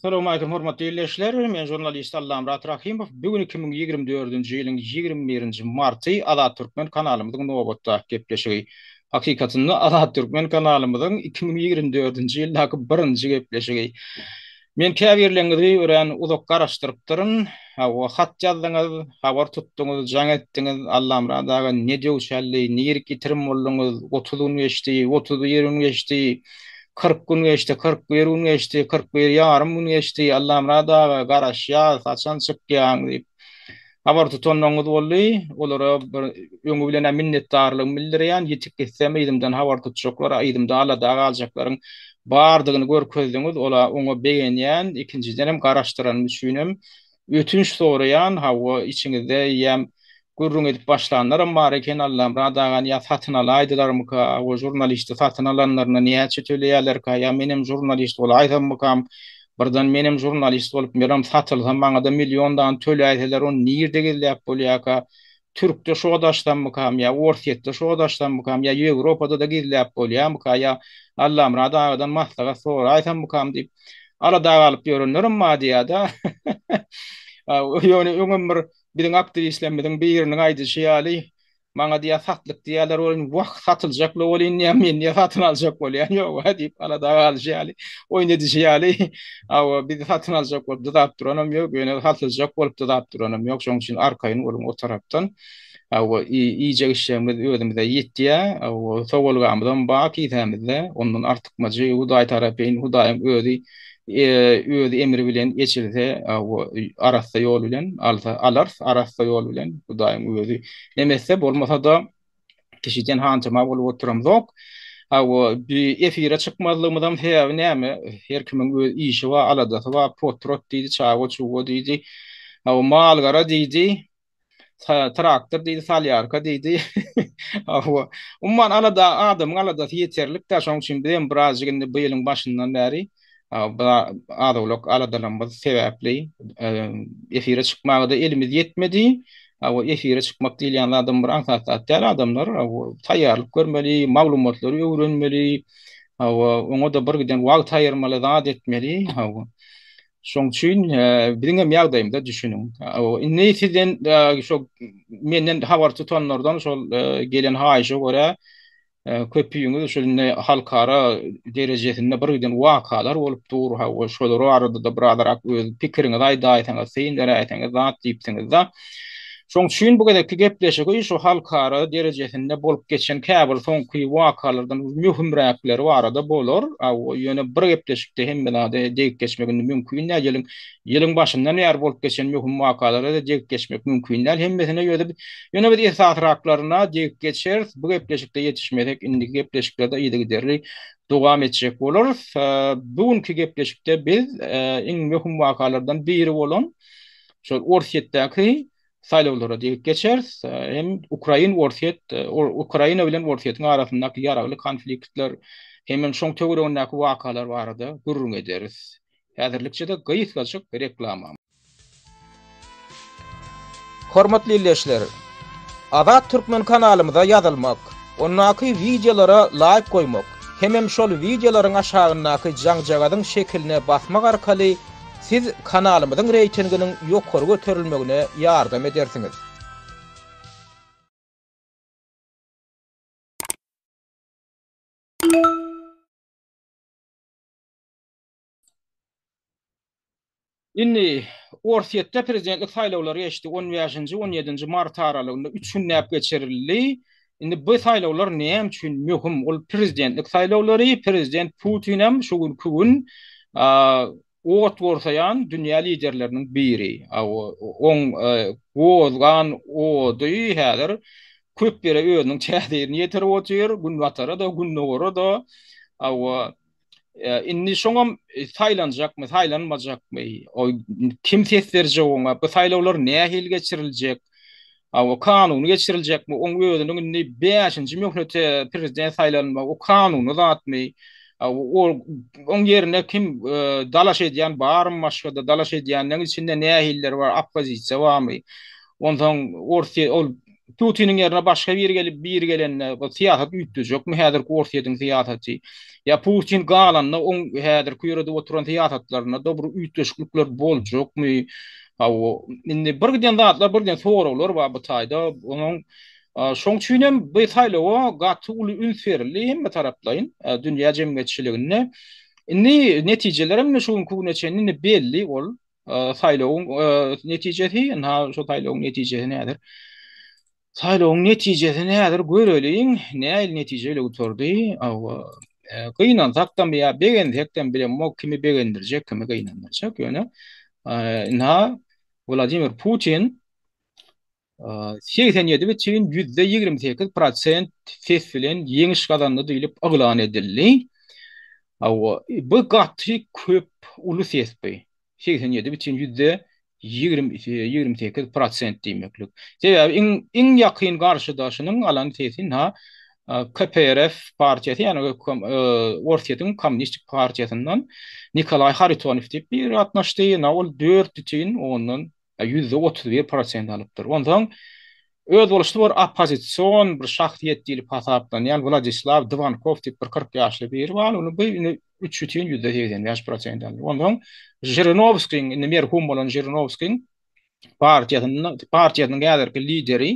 Salowmalikim hormatly ildeşler! Men žurnalist Allamyrat Rahymow. Bu gün 2024-nji ýylyň 21-nji marty Azat Türkmen kanalymyzyň nobatdaky gepleşigi. Hakykatynda Azat Türkmen kanalymyzyň 2024-nji ýyldaky birinji gepleşigi. Men käbirleriňizi örän uzak garaşdyrypdyryn. Hawa, hat ýazdyňyz, habar tutduňyz, jaň etdiňiz, Allamyrat aga ne döwşäldi, nirik ýitirim bolduňyz, 30 gün geçdi, 31 gün geçdi, 40 gün geçdi, 41 gün geçdi, 41 ýarym gün geçdi, Allamyrat aga garaşýas, haçan çykýaň diýip. Habar tutanlaryňyz boldy. Olara bir öňi bilen-ä minnetdarlygymy bildirýän. Ýitip gitsem yzymdan habar tutjaklar, yzymda alada galjaklaryň bardygyny görkezdiňiz. Ola oňa begenýän. Ikinjidenem garaşdyranym üçinem ötünç soraýan. Hawa, içiňizde eýýäm gürrüň edip başlanlaram bar eken, Allamyrat agany ýa satyn alaýdylarmyka, o žurnalisti satyn alanlaryna näçe töleýärlerkä, ýa menem žurnalist bolaýsammykam, Birden menem žurnalist bolup menem satylsam maňada million dany töläýseler ony nirde gizläp bolýaka türkde şod açsammykam ýa orsýetde şod açsammykam ýa ýewropada-da gizläp bolýamyka ýa Allamyrat agadan maslahat soraýsammykam diýip alada galyp ýörenlerem bar diýýäda. Ýöne öňem bir biziň aktiwistlerimiziň biriniň aýdyşy ýaly Maňa diýýär, satlyk diýýärler welin, wah, satyljakla welin diýýär, men diýýär, satyn aljak bolýan ýog-a diýip, alada galyşy ýaly, oýun edişi ýaly, hawa, bizi satyn aljak bolup dyzap duranam ýok, ýöne satyljak bolup dyzap duranam ýok, şonuň üçin arkaýyn boluň o tarapdan. Hawa, iýjek-içjegimiz özümize ýetýär, hawa, sowalgamyzam bar kisämizde, ondan artykmajy Hudaý tarapyn, Hudaýyň özi Özi emri bilen eçilse, arassa ýol bilen alsa, alarys, arassa ýol bilen Hudaýyň özi neme etse, bolmasa-da kişiden hantama bolup oturamzok. Hawa, bi efire çykmazlygymyzam sebäbi näme? Her kimiň öz işi bar, aladasy bar, potrat diýdi, çaga-çuga diýdi, hawa, mal-gara diýdi. Traktor diýdi, salýarka diýdi. Hawa. Umuman alada adamyň aladasy ýeterlik-dä, şonuň üçin biz hem birazjyk indi bu ýylyň başyndan bäri az-owlak aladalarymyz sebäpli efire çykmaga-da elimiz ýetmedi. Hawa, efire çykmak diýilýän zadam bir aňsat zat däl adamlar. Hawa, taýýarlyk görmeli, maglumatlary öwrenmeli. Hawa, oňa-da birgiden wagt aýyrmaly, zat etmeli. Hawa. Şoň üçin biziň hem ýagdaýymyza düşüniň. Indi sizden şo menden habar tutanlardan şol gelen haýyşa görä köpüňiz şol indi halkara derejesinde bir giden wakalar bolup dur, hawa şolar barada-da birazrak öz pikiriňizi aýdaýsaňyz, syn beräýseňiz zat diýipsiňiz-de. Şoň üçin bu gezekki gepleşigi şu halkara derejesinde bolup geçen käbir soňky wakalardan möhümräkleri barada bolar. Ýöne bir gepleşikde hemme zada degip geçmek indi mümkin däl. Ýylyň ýylyň başyndan bäri bolup geçen möhüm wakalara-da degip geçmek mümkin däl. Hemmesine ýöne ýöne biz esasyraklaryna degip geçeris. Bu gepleşikde ýetişmesek, indiki gepleşiklerde yzygiderli dowam etjek bolarys. Bu günki gepleşikde biz iň möhüm wakalardan biri bolan Şol Orsýetdäki saýlawlara degip geçeris. Hem Ukrain-Orsýet, Ukraina bilen Orsýetiň arasyndaky ýaragly konfliktler, hemem şoň töweregindäki wakalar barada gürrüň ederis. Häzirlikçe-de gysgajyk reklama. Hormatly ildeşler! Azat Türkmen kanalymyza ýazylmak, ondaky wideolara laýk goýmak hemem şol wideolaryň aşagyndaky jaňjagazyň şekiline basmak arkaly siz kanalymyzyň reýtinginiň ýokary göterilmegine ýardam edersiňiz. Indi Orsýetde prezidentlik saýlawlary geçdi. On bäşinji, on ýedinji mart aralygynda üç günläp geçirildi. Indi bu saýlawlar näme üçin möhüm? Ol prezidentlik saýlawlary, prezident Putinem şu günki gün ot gorsaýan dünýä liderleriniň biri. Oň gozgan ody häzir köp ýere özüniň täsirini ýetirip otyr, günbatara-da, gündogara-da. Indi şoňam saýlanjakmy, saýlanmajakmy? Kim ses berjek oňa? Bu saýlawlar nähili geçiriljek? O kanuny geçiriljekmi? Oň özüniň indi bäşinji möhlete prezident saýlanmagy o kanuny zatmy? O oň ýerine kim dalaş edýän barmy başga-da? Dalaş edýänleň içinde nähilileri bar? Oppozisiýa barmy? Onsoň Orsýet ol. Putiniň ýerine başga biri gelip, biri gelende bu syýasat üýtgejekmi häzirki Orsýetiň syýasaty? Ýa Putin galanda oň häzirki ýöredip oturan syýasatlarynda-da bir üýtgeşiklikler boljakmy? Hawa, indi bir giden zatlar, bir giden soraglar bar bu taýda. Onuň şoň üçin hem bu saýlawa gaty uly üns berildi hemme taraplaýyn dünýä jemgyýetçiliginde. Indi netijeler hem şu günki güne çenli indi belli ol. Saýlawyň netijesi, ynha şu saýlawyň netijesi nädir? Saýlawyň netijesini häzir göreliň, nähili netije bilen gutardy. Hawa, gynansakdam ýa begensekdem bilemok, kimi begendirjek, kimi gynandyrjak, ýöne ynha Wladimir Putin 87 bütin 28% prosent ses bilen ýeňiş gazandy diýlip yglan edildi. Hawa, bu gaty köp uly ses bu. 87 bütin 28% prosent diýmeklik. Sebäbi iň iň ýakyn garşydaşynyň alan sesi ha KPRF partiýasy, ýagny Orsýetiň Kommunistik partiýasyndan Nikolaý Haritonow diýip biri gatnaşdy. Ynha ol 4 bütin ondan 31% prosent alypdyr. Onsoň özboluşly bir oppozision bir şahsyýet diýlip hasaplanýan Wladislaw Dwankow diýip bir 40 ýaşly biri bar. Ony bu indi 3,85 prosent aldy. Onsoň Žirinowskiň, indi merhum bolan Žirinowskiň partiýasynda partiýasynyň häzirki lideri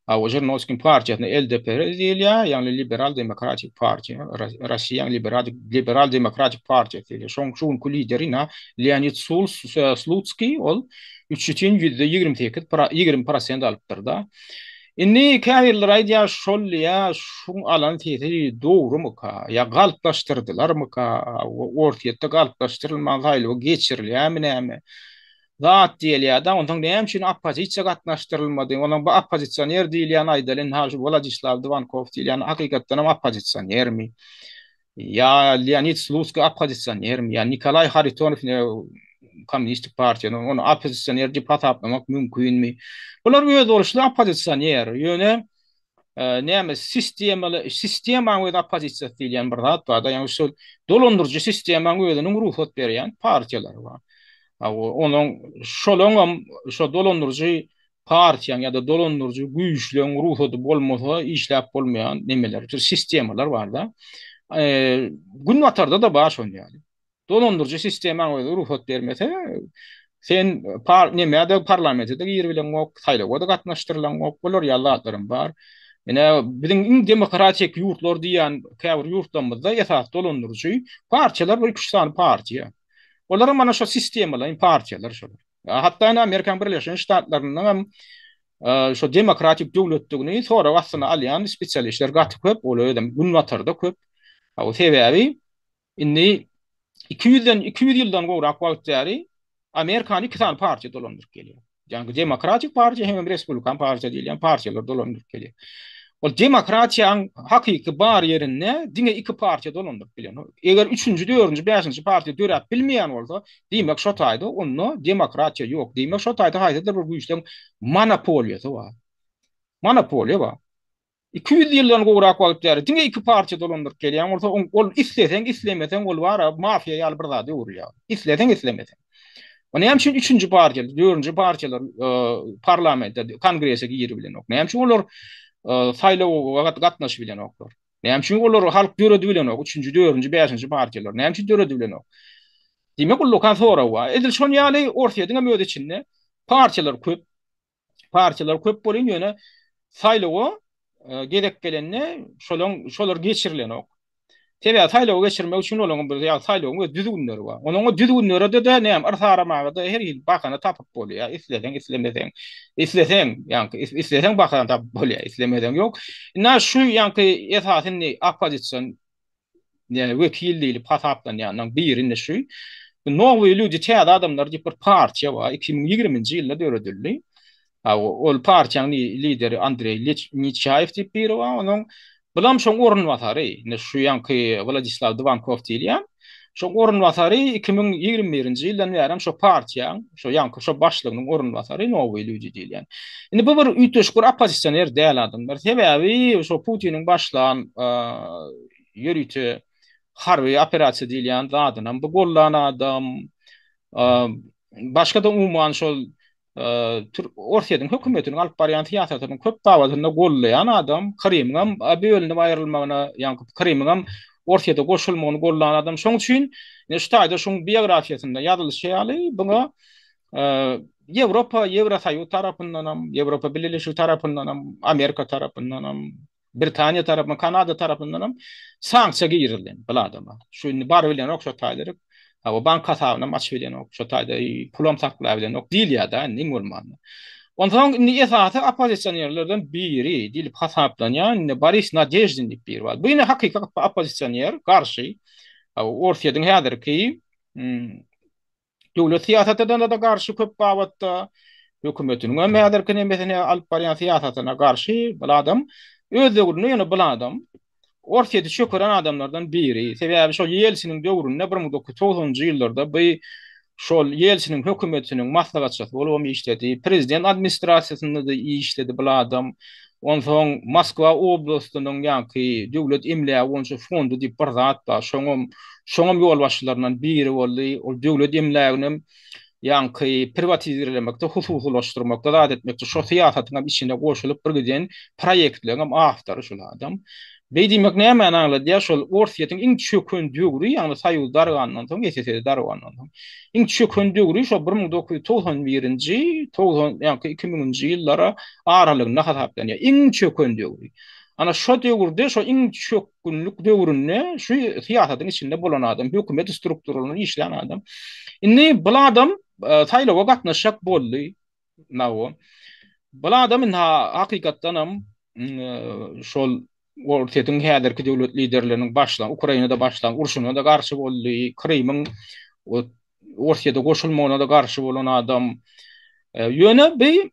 Žirinowskiň partiýasyna LDPR diýilýär, ýagny Liberal Demokratik partiýa, Russiýanyň Liberal Liberal Demokratik partiýasy diýilýär. Şoň şu günki lideri ina Leonid Slutskiý, ol 3,28 20 prosent alypdyr-da. Indi käbirleri aýdýar, şol diýýär, şuň alan sesi dogrumyka, ýa galplaşdyrdylarmyka, Orsýetde galplaşdyrylman saýlaw geçirilýärmi näme? Zat diýilýär-de, onsoň näme üçin oppozisiýa gatnaşdyrylmady? Onuň bu oppozisioner diýilýän aýdaly, ynha şu Wladislaw Dwankow diýilýän hakykatdan hem oppozisionermi? Ýa Leonid Slutskiý oppozisionermi? Ýa Nikolaý Haritonow ne kommunistik partiýadan, ony oppozisioner diýip hasaplamak mümkinmi? Bular özboluşly oppozisioner, ýöne näme sistemaly sistemaň öz oppozisiýasy diýilýän bir zat bar-da, ýagny şol dolandyryjy sistemaň özüniň rugsat berýän partiýalary bar. Onuň şolaňam şo dolandyryjy partiýaň ýa-da dolandyryjy güýçleň rugsady bolmasa işläp bolmaýan nemeler, sistemalar bar-da. Günbatarda-da bar şon ýaly. Dolandyryjy sistemaň özi rugsat bermese, sen par nemä-de parlamente-de giribileňok, saýlawa-da gatnaşdyrylaňok, bular ýaly zatlaram bar. Ine, biziň iň demokratik ýurtlar diýýän käbir ýurtlarymyzda esasy dolandyryjy partiýalar bir iki-üç sany partiýa. Olaram mana şo sistemalaýyn partiýalar şolar. Hatda ine Amerikanyň Birleşen Ştatlarynda hem şo demokratik döwletdigini sorag astyna alýan spesialistler gaty köp, ol özem günbatarda köp. O sebäbi Indi 200-den 200 ýyldan gowrak wagt bäri Amerikany iki sany partiýa dolandyryp gelýär. Ýagny Demokratik partiýa hem Respublikan partiýa diýilýän partiýalar dolandyryp gelýär. Ol demokratiýanyň hakyky bar ýerinde diňe iki partiýa dolandyryp bilýär. Eger üçünji, dördünji, bäşinji partiýa döräp bilmeýän bolsa, diýmek şo taýda onda demokratiýa ýok. Diýmek şo taýda haýsydyr bir güýçleň monopoliýasy bar. Monopoliýa bar. 200 ýyldan gowrak wagt bäri diňe iki partiýa dolandyryp gelýän bolsa, ol isleseň, islemeseň ol bar-a mafiýa ýaly bir zada öwrülýär. Isleseň, islemeseň. O näme üçin üçünji partiýa, dördünji partiýalar parlamente, kongrese giribilenok? Näme üçin olar saýlawa gatnaşybilenoklar? Näme üçin olar halk döredibilenok? Üçünji, dördünji, bäşinji partiýalar näme üçin döredibilenok? Diýmek, ullakan sorag bar. Edil şon ýaly Orsýetiň hem öz içinde partiýalar köp. Partiýalar köp bolýan, ýöne saýlawa e, gezek gelende şolaň şolar geçirilenok. Sebäbi saýlawy geçirmek üçin olaryň bir ýa saýlawyň öz düzgünleri bar. Onuň o düzgünleri de näme yrsaramaga-da her hili bahana tapyp bolýar. Isleseň, islemeseň, isleseň, ýaňky isleseň bahana tapyp bolýar, islemeseň ýok. Indi şu ýaňky esasy indi oppozision wekil diýlip hasaplanýanlaryň biri indi şu. Nowyý lýudi täze adamlar diýip bir partiýa bar. 2020-nji ýylda döredildi. Ol partiýanyň lideri Andreý Neçaýew diýip biri bar. Onuň bulam şoň orunbasary. Indi şu ýaňky Wladislaw Dwankow diýilýän. Şoň orunbasary 2021-nji ýyldan bärem şo partiýaň, şo ýaňky şo başlygynyň orunbasary Nowyý lýudi diýilýän. Indi bu bir üýtgeşik bir oppozisioner däl adamlar. Sebäbi şo Putiniň başlan ýörite harby operasiýa diýilýän zadynam bu gollan adam. Başga-da umuman şol. Orsýetiň hökümetiniň alyp barýan syýasatynyň köp babatynda gollaýan adam, Krymyňam bölünip aýrylmagyna, ýagny Krymyňam Orsýete goşulmagyny gollan adam. Şoň üçin şu taýda şuň biografiýasynda ýazylyşy ýaly, buňa Ýewropa, Ýewrosoýuz tarapyndanam, Ýewropa Bileleşigi tarapyndanam, Amerika tarapyndanam, Britaniýa tarapyndan, Kanada tarapyndan hem sanksiýa girizildi bu adama. Şu indi baryp bilenok şo taýlaryk. Hawa bank hasabyny hem açyp bilenok, şo taýda pulam saklap bilenok diýilýär-de indi iň bolmanda. Onsoň indi esasy oppozisionerlerden biri diýlip hasaplanýan indi Boris Nadeždin diýip biri bar. Bu indi hakyky oppozisioner, garşy. Hawa Orsýetiň häzirki Döwlet syýasatyna-da garşy köp babatda, hökümetiniň hem häzirki nemesine alyp barýan syýasatyna garşy bul adam öz döwründe ýöne bul adam Orsýeti çökeren adamlardan biri. Sebäbi şol Ýelsiniň döwründe 1990-njy ýyllarda bu şol Ýelsiniň hökümetiniň maslahatçysy bolubam işledi. Prezident administrasiýasynda-da işledi bul adam. Onsoň Moskwa oblastynyň ýaňky döwlet emlägi boýunça fondy diýip bir zat bar. Şoňam şoňam ýolbaşçylaryndan biri boldy. Ol döwlet emläginem ýaňky priwatizirlemekde, hususylaşdyrmakda zat etmekde şo syýasatyňam içine goşulyp bir giden proýektleňem awtory şul adam. Beý diýmek nämäni aňladýar? Şol Orsýetiň iň çöken döwri, ýagny Soýuz dargandan soň, SSR dargandan soň, iň çöken döwri şo 1991-nji, 90, ýaňky 2000-nji ýyllara aralygynda hasaplanýar. Iň çöken döwri. Ana şo döwürde, şo iň çökgünlik döwründe şu syýasatyň içinde bolan adam, hökümet strukturalarynda işlän adam. Indi bul adam saýlawa gatnaşjak boldy. Nawo. Bul adam indi hakykatdanam şol Orsýetiň häzirki döwlet liderleriniň başlan, Ukrainada başlan urşuna-da garşy boldy, Krymyň Orsýete goşulmagyna-da garşy bolan adam. Ýöne bi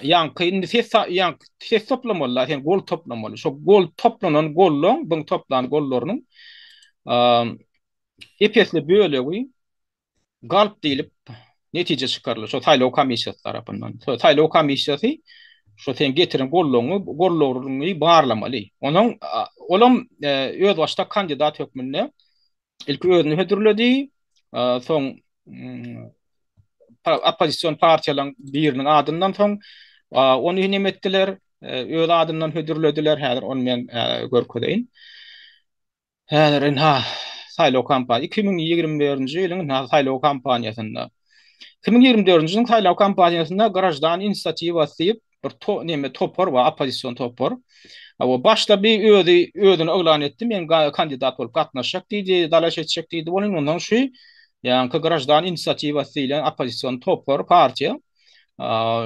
ýaňky indi ses ýaňky ses toplamaly, sen gol toplamaly. Şo gol toplanan gollaň, buň toplan gollarynyň ep-esli bölegi galp diýlip netije çykaryldy şo saýlaw komissiýasy tarapyndan. Şo saýlaw komissiýasy şo sen getiren gollaryňy, gollaryňy barlamaly. Onuň olam e, özbaşdak kandidat hökmünde ilki özüni hödürledi, e, soň mm, oppozision partiýalaryň biriniň adyndan soň ony hem etdiler, e, öz adyndan hödürlediler. Häzir ony men görkezeýin. Häzir ynha saýlaw kampaniýa 2024-nji ýylyň ynha saýlaw kampaniýasynda 2024-nji ýylyň saýlaw kampaniýasynda graždan inisiatiwasy diýip bir to, neme topar bar, oppozision topar. O başda bir özi özüni yglan etdi, men kandidat bolup gatnaşjak diýdi, dalaş etjek diýdi. Onuň ondan şu ýaňky graždan inisiatiwasy diýlen oppozision topar, partiýa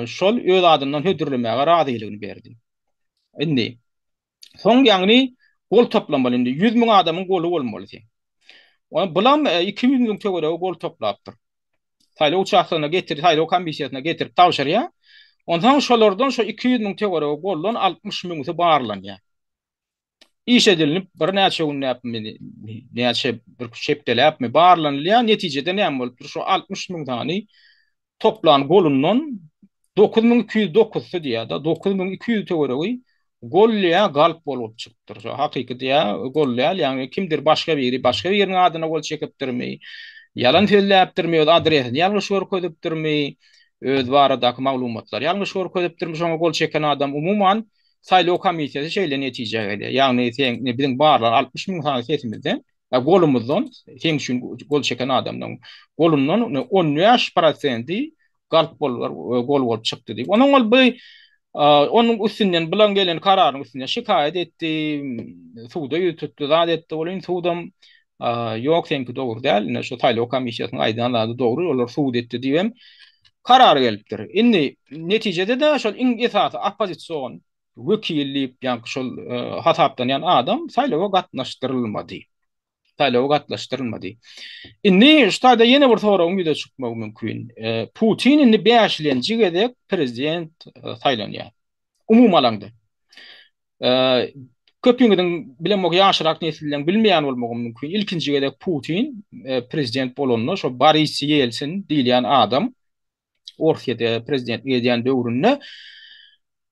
şol öz adyndan hödürlemäge razylygyny berdi. Indi Soň ýagny gol toplamaly indi 100 müň adamyň goly bolmaly seň. Ony bulam 200 e, müň töweregi gol toplapdyr. Saýlaw uçastogyna getir, saýlaw komissiýasyna getirip tabşyrýar. Onsoň şolardan şo 200 müň töweregi goldan 60 müňüsi barlanýar. Iş edilip birnäçe günläpmi, näçe bir hepdeläpmi barlanylýar. Netijede näme bolupdyr? Şo 60 müň sany toplan golundan 9209-sy diýýär-de, 9200 töweregi gol diýýär, galp bolup çykypdyr. Şo hakyky diýýär, gol däl, ýagny kimdir başga biri başga biriniň adyna gol çekipdirmi, ýalan sözläpdirmi, öz adresini ýalňyş görkezipdirmi, öz baradaky maglumatlary ýalňyş görkezipdirmi, şoňa gol çeken adam umuman saýlaw komissiýasy şeýle netijä gelýär. Ýagny sen biziň barlan 60 müň sany sesimizden Golumyzdan, seň üçin gol çeken adamdan golundan 15 prosenti galp gol, gol bolup çykdy diýip. Onuň ol bu onuň üstünden bulan gelen kararyň üstünden şikaýat etdi, suda ýüz tutdy, zat etdi. Ol indi sudam ýok seňki dogry däl, ine şu saýlaw komissiýasynyň aýdan zady dogry, olar sud etdi diýip hem karar gelipdir. Indi netijede-de şol iň esasy oppozision wekil diýip, ýaňky şol hasaplanýan adam saýlawa gatnaşdyrylmady. Saýlawa gatnaşdyrylmady. Indi şu taýda ýene bir soragyň ýüze çykmagy mümkin. Putin indi bäşilenji gezek prezident saýlanýar. Umumy alaňda. Köpüňiziň bilemok ýaşrak nesilleň bilmeýän bolmagy mümkin. Ilkinji gezek Putin prezident bolanda şo Boris Ýelsin diýilýän adam Orsýete prezidentlik edýän döwründe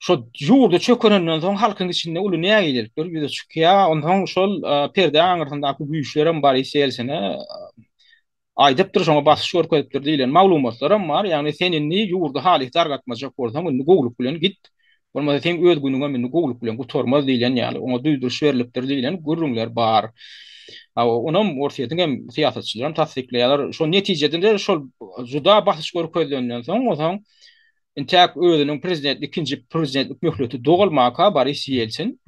şo ýurdy çökerenden soň halkyň içinde uly nägilelikler ýüze çykýar. Onsoň şol perde aňyrsyndaky güýçlerem Boris Ýelsine. aýdypdyr, şoňa basyş görkezipdir diýlen maglumatlaram bar. Ýagny sen indi ýurdy halys dargatmajak bolsaň, indi gowluk bilen git. Bolmasa seň öz günüňem indi gowluk bilen gutarmaz diýlen ýaly, oňa duýduryş berlipdir diýlen gürrüňler bar. Hawa, onam Orsýetiň hem syýasatçylaram tassyklaýarlar. Şol netijede-de şol juda basyş görkezilenden soň, onsoň intäk özüniň prezidentlik ikinji prezidentlik möhleti dolmaka Boris Ýeltsin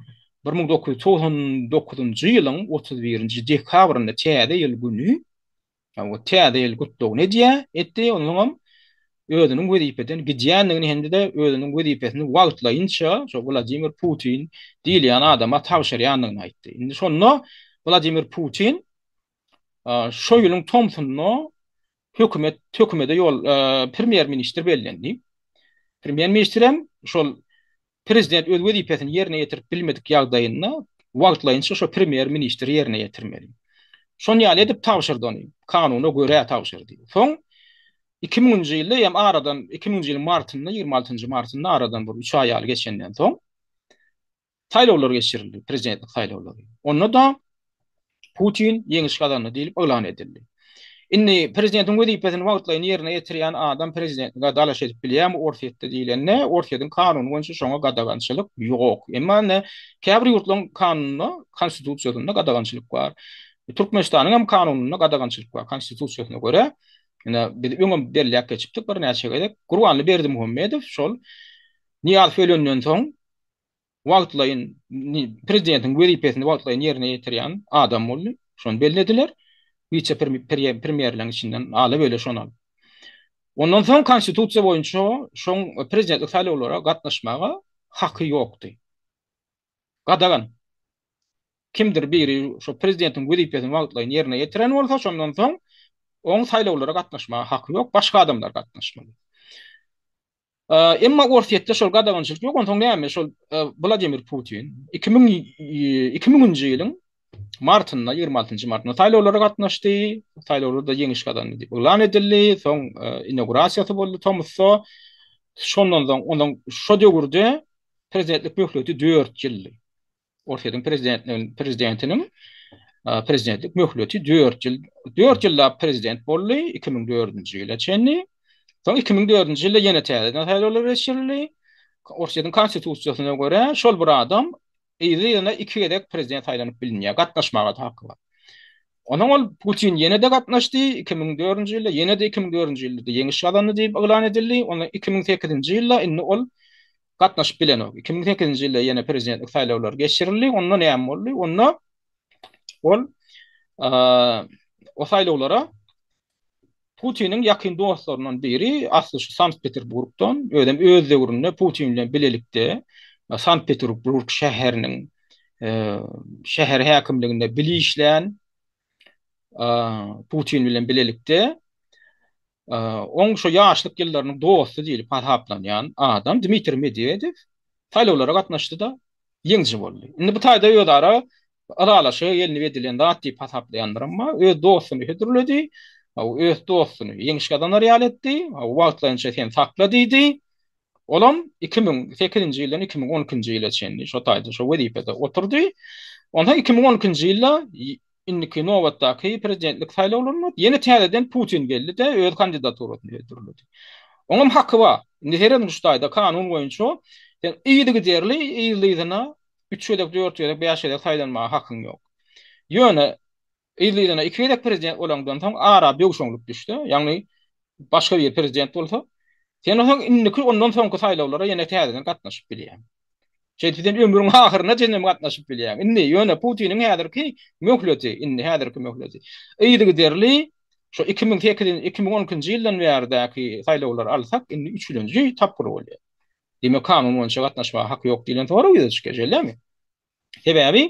1999-njy ýylyň 31-nji dekabrynda täze ýyl güni Hawa, täze ýyl gutlagyny edýär, etdi, onsoňam özüniň wezipeden gidýändigini hem-de özüniň wezipesini wagtlaýynça şo Wladimir Putin diýilýän adama tabşyrýandygyny aýtdy. Indi şonda Wladimir Putin şo ýylyň tomsunda hökümet hökümete ýol premýer-ministr bellendi. Premýer-ministr hem şol Prezident öz wezipesini ýerine ýetirip bilmedik ýagdaýynda wagtlaýynça şo premýer-ministr ýerine ýetirmeli. Şon ýaly edip tabşyrdy ony. Kanuna görä tabşyrdy. Soň 2000-nji ýylda hem aradan 2000-nji ýylyň martynda, 26-njy martynda aradan bir üç aý ýaly geçenden soň saýlawlar geçirildi, prezidentlik saýlawlary. Onda-da Putin ýeňiş gazandy diýlip yglan edildi. Indi prezidentiň wezipesini wagtlaýyn ýerine ýetirýän adam prezidentlige dalaş edip bilýärmi Orsýetde diýlende, Orsýetiň kanuny boýunça şoňa gadagançylyk ýok. Emma indi käbir ýurtlaryň kanunynda, konstitusiýasynda gadagançylyk bar. Türkmenistanyň hem kanunynda gadagançylyk bar, konstitusiýasyna görä. Ine, biz öňem belläp geçipdik birnäçe gezek. Gurbanly Berdimuhamedow şol Nyýazow ölenden soň wagtlaýyn prezidentiň wezipesini wagtlaýyn ýerine ýetirýän adam boldy. Şony bellediler. Wise premýerleriň içinden ala-böle şony alyp. Ondan soň konstitusiýa boýunça şoň prezidentlik saýlawlara gatnaşmaga haky ýokdy. Gadagan. Kimdir biri şo prezidentiň wezipesini wagtlaýyn ýerine ýetiren bolsa, şondan soň oň saýlawlara gatnaşmaga haky ýok, başga adamlar gatnaşmaly. Emma Orsýetde şol gadagançylyk ýok, onsoň näme şol Wladimir Putin 2000 2000-nji ýylyň martynda, 26-njy martynda saýlawlara gatnaşdy, saýlawlarda ýeňiş gazandy diýip yglan edildi, soň inaugurasiýasy boldy tomusda. Şondan soň, ondan şo döwürde prezidentlik möhleti 4 ýyldy. Orsýetiň prezidentiniň prezidentiniň prezidentlik möhleti 4 ýyl 4 ýyllap prezident boldy 2004-nji ýyla çenli. Soň 2004-nji ýylda ýene täzeden saýlawlar geçirildi. Orsýetiň konstitusiýasyna görä şol bir adam yzly-yzyna iki gezek prezident saýlanyp bilinýär, gatnaşmaga da haky bar. Onsoň ol Putin ýene-de gatnaşdy, 2004-nji ýylda, ýene-de 2004-nji ýylda ýeňiş gazandy diýip yglan edildi. Ondan 2008-nji ýylda indi ol gatnaşyp bilenok. 2008-nji ýylda ýene prezidentlik saýlawlary geçirildi. Onda näme boldy? Onda ol o saýlawlara Putiniň ýakyn dostlaryndan biri, asly şu Sankt-Peterburgdan, özem öz döwründe Putin bilen bilelikde Sankt-Peterburg şäheriniň şäher häkimliginde bile işlän Putin bilen bilelikde Oň şo ýaşlyk ýyllarynyň dosty diýlip hasaplanýan adam Dmitriý Medwedew saýlawlara gatnaşdy-da, ýeňiji boldy. Indi bu taýda özara ylalaşyga gelnip edilen zat diýip hasaplaýanlaram bar. Öz dostuny hödürledi, öz dostuny ýeňiş gazanar ýaly etdi, wagtlaýynça sen sakla diýdi. Olam 2008-nji ýyldan 2012-nji ýyla çenli şo taýda şo wezipede oturdy. Onsoň 2012-nji ýylda indiki nobatdaky prezidentlik saýlawlarynda ýene täzeden Putin geldi-de öz kandidaturasyny hödürledi. Oňam haky bar. Indi serediň şu taýda kanun boýunça sen yzygiderli yzly-yzyna üç gezek, dört gezek, bäş gezek saýlanmaga hakyň ýok. Ýöne yzly-yzyna iki gezek prezident bolaňdan soň ara böwşeňlik düşse, ýagny başga biri prezident bolsa, sen onsoň indiki ondan soňky saýlawlara ýene täzeden gatnaşyp bilýäň. Şeýdip sen ömrüň ahyryna çenli gatnaşyp bilýäň. Indi ýöne Putiniň häzirki möhleti, indi häzirki möhleti yzygiderli şu 2008 2012-nji ýyldan bäridäki saýlawlary alsak, indi üçülenji tapgyr bolýar. Diýmek, kanun boýunça gatnaşmaga haky ýok diýlen sorag ýüze çykýar, şeýlemi? Sebäbi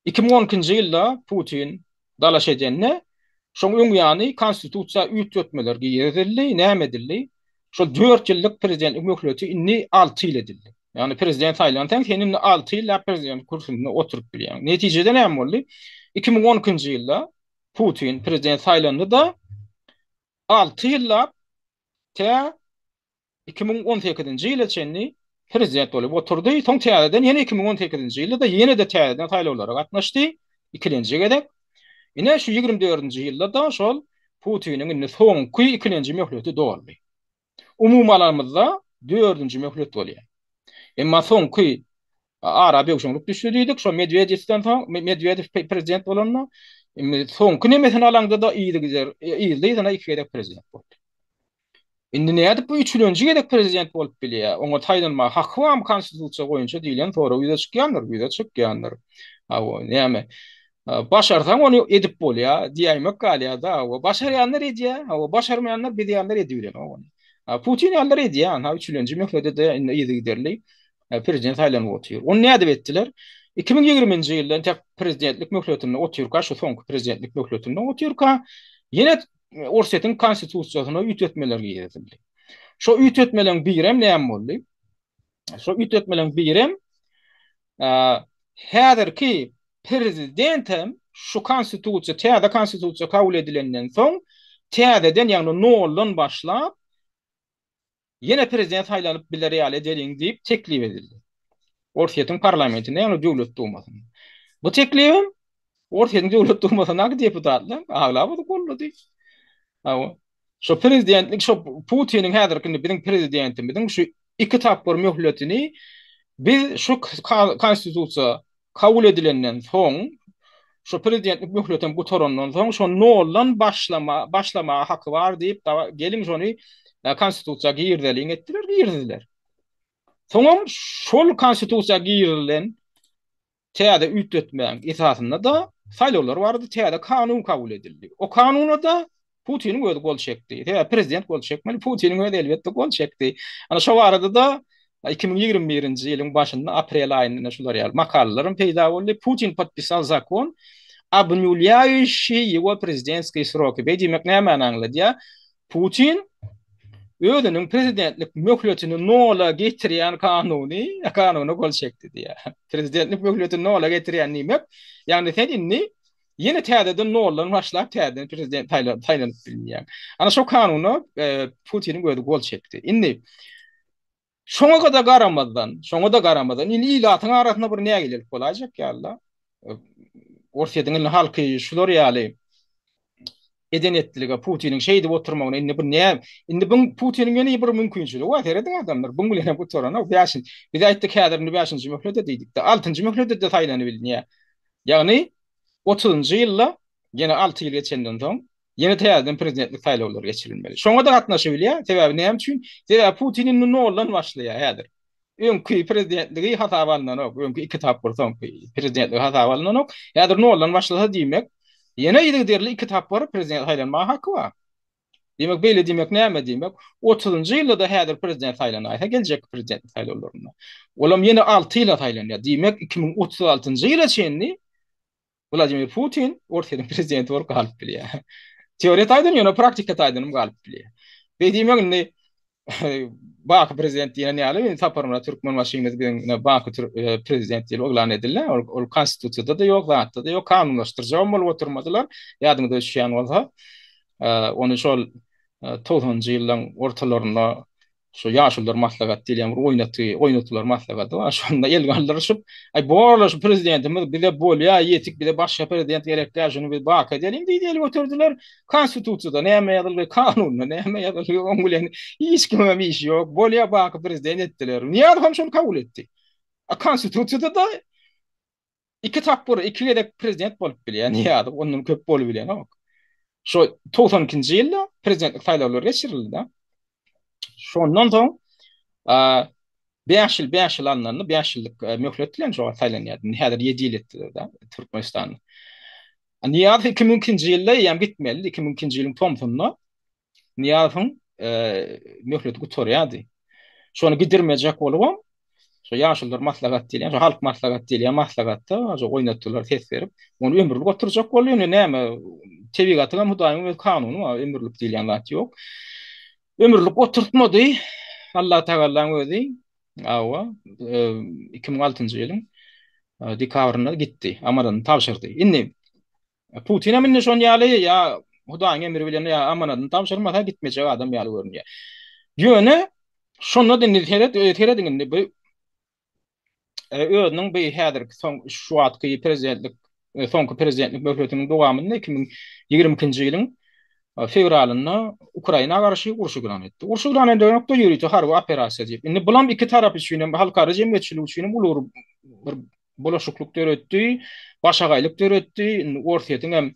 2012-nji ýylda Putin dalaş edende, şoň öň ýany konstitusiýa üýtgetmeler girizildi, näme edildi? Şol 4 ýyllyk prezidentlik möhleti indi 6 ýyl edildi. Ýagny prezident saýlansaň, sen indi 6 ýyllap prezident kürsüsinde oturyp bilýäň. Netijede näme boldy? 2012-nji ýylda Putin prezident saýlandy-da, 6 ýyllap tä 2018-nji ýyla çenli prezident bolup oturdy. Soň täzeden ýene 2018-nji ýylda-da ýene-de täzeden saýlawlara gatnaşdy. Ikilenji gezek. Ine şu 24-nji ýylda-da şol. Putiniň indi soňky ikilenji möhleti doldy. Umumy alanymyzda dördünji möhlet bolýar. Emma soňky ara böwşeňlik düşdi diýdik. Şo Medwedewden soň, Medwedew prezident bolanda, indi soňky nemesini alaňda-da yzygider, yzly-yzyna iki gezek prezident boldy. Indi nädip bu üçülenji gezek prezident bolup bilýär? Oňa saýlanmaga haky barmy konstitusiýa boýunça diýlen sorag ýüze çykýandyr, ýüze çykýandyr. Hawa, näme? Başarsaň ony edip bolýar diýäýmek galýar-da. Hawa, başarýanlar edýär, hawa, başarmaýanlar biz ýalylar edibilenok ony. Putin ýalylar edýär, ynha üçülenji möhlede-de indi yzygiderli prezident saýlanyp otyr. Ony nädip etdiler? 2020-nji ýylda entek prezidentlik möhletinde otyrka, şu soňky prezidentlik möhletinde otyrka, ýene Orsýetiň konstitusiýasyna üýtgetmeler girizildi. Şo üýtgetmeleriň birem näme boldy? Şo üýtgetmeleriň birem häzirki prezident hem şu konstitusiýa, täze konstitusiýa kabul edilenden soň täzeden, ýagny noldan başlap ýene prezident saýlanyp biler ýaly edeliň diýip teklip edildi. Orsýetiň parlamentinde, ýagny Döwlet Dumasynda. Bu teklibem Orsýetiň Döwlet Dumasyndaky deputatlar aglabasy goldady. Hawa. Şo prezidentlik, şo Putiniň häzirki indi biziň prezidentimiziň şu iki tapgyr möhletini biz şu konstitusiýa kabul edilenden soň, şu prezidentlik möhletem gutarandan soň, şo noldan başlama, başlamaga haky bar diýip, geliň şony e, konstitusiýa girizeliň etdiler, girizdiler. Soňam şol konstitusiýa girizilen täze üýtgetmäň esasynda-da saýlawlar barada täze kanun kabul edildi. O kanuna-da Putiniň özi gol çekdi. Sebäbi prezident gol çekmeli, Putiniň özi elbetde gol çekdi. Ana şo barada-da 2021-nji ýylyň başynda aprel aýynda şular ýaly makalalaram peýda boldy. Putin podpisal zakon obnulýaýuşiý ýego prezidentskiý sroki. Beý diýmek nämäni aňladýar? Putin özüniň prezidentlik möhletini nola getirýän kanuny, kanuna gol çekdi diýýär. Prezidentlik möhletini nola getirýän diýmek, ýagny sen indi Ýene täzeden noldan başlap täzeden prezident saýlanyp bilinýär. Ana şo kanuna e, Putiniň özi gol çekdi. Indi şoňa da garamazdan, şoňa da garamazdan indi ilatyň arasynda bir nägilelik bolaýjak ýaly-da. E, Orsýetiň indi halky şular ýaly eden etdilige Putiniň şeýdip oturmagyna indi bir näme indi bu Putiniň ýene bir mümkinçiligi bar serediň adamlar buň bilen hem gutaranok bäşinji biz aýtdyk häzir indi bäşinji möhlete diýdik-de altynjy möhlete-de saýlanybilinýär Ýagny, otuzynjy ýylda, ýene alty ýyl geçenden soň, ýene täzeden prezidentlik saýlawlary geçirilmeli. Şoňa-da gatnaşybilýär. Sebäbi näme üçin? Sebäbi Putin indi noldan başlaýar häzir. Öňki prezidentligi hasaba alnanok. Öňki iki tapgyr soňky prezidentligi hasaba alnanok. Häzir noldan başlasa diýmek, ýene yzygiderli iki tapgyr prezident saýlanmaga haky bar. Diýmek, beýle diýmek näme diýmek? Otuzynjy ýylda-da häzir prezident saýlanaýsa, geljekki prezidentlik saýlawlarynda. Olam ýene alty ýyla saýlanýar. Diýmek, 2036-njy ýyla çenli Wladimir Putin Orsýetiň prezidenti bolup galyp bilýär. Teoriýa taýdan, ýöne praktika taýdan hem galyp bilýär. Beý diýmek indi Baky prezident diýen ýaly Saparmyrat Türkmenbaşymyz biziň Baky prezident diýlip yglan edildi. Ol, ol konstitusiýada-da ýok, zatda-da ýok, kanunlaşdyrjagam bolup oturmadylar. Ýadyňyza düşýän bolsa, ony şol togsanynjy ýyllaryň ortalarynda Şu ýaşulular maslahat diýilýän bir oýnatgy, oýnatylar maslahaty bar. Şonda el galdyryşyp, aý borla şu prezidentimiz bize bolýa, ýetik bize başga prezident gerek däl, şuny biz bak edeliň diýdi, el göterdiler. Konstitusiýada näme ýazylgy, kanunda näme ýazylgy, oň bilen hiç kimiňem işi ýok. Bolýa baky prezident etdiler. Nyýazow hem şony kabul etdi. A konstitusiýada-da Iki tapgyr, iki gezek prezident bolup bilýär Nyýazow, ondan köp bolubilenok. Şo 92-nji ýylda prezidentlik saýlawlary geçirildi-de. Şondan soň 5 ýyl, 5 ýyl alnanda, 5 ýyllyk möhlet bilen şo wagt saýlanýardy. Indi häzir 7 ýyl etdiler-de Türkmenistanda. Nyýazow 2002-nji ýylda eýýäm gitmelidi, 2002-nji ýylyň tomsunda. Nyýazowyň möhleti gutarýardy. Şony gidirmejek bolubam, şo ýaşulular maslahat diýilýän, şo halk maslahat diýilýän maslahatda şo oýnatdylar ses berip, ony ömürlik oturjak boldy. Ýöne näme, tebigatyň hem Hudaýyň öz kanuny bar, ömürlik diýilýän zat ýok. Ömürlik oturtmady. Allah Tagalaň özi, hawa, 2006-njy ýylyň dekabrynda gitdi, amanadyny tabşyrdy. Indi Putinem indi şon ýaly ýa Hudaýyň emri bilen ýa amanadyny tabşyrmasa gitmejek adam ýaly görünýär. Ýöne şonda-da indi seret, e, serediň indi bu e, özüniň bu häzirki soň şu wagtky prezidentlik e, soňky prezidentlik möhletiniň dowamynda 2022-nji ýylyň. Fewralynda Ukraina garşy uruş yglan etdi. Uruş yglan edenokda ýörite harby operasiýa diýip. Indi bulam iki tarap üçin hem, halkara jemgyýetçiligi üçin hem uly bir bulaşyklyk döretdi, başagaýlyk döretdi. Indi Orsýetiň hem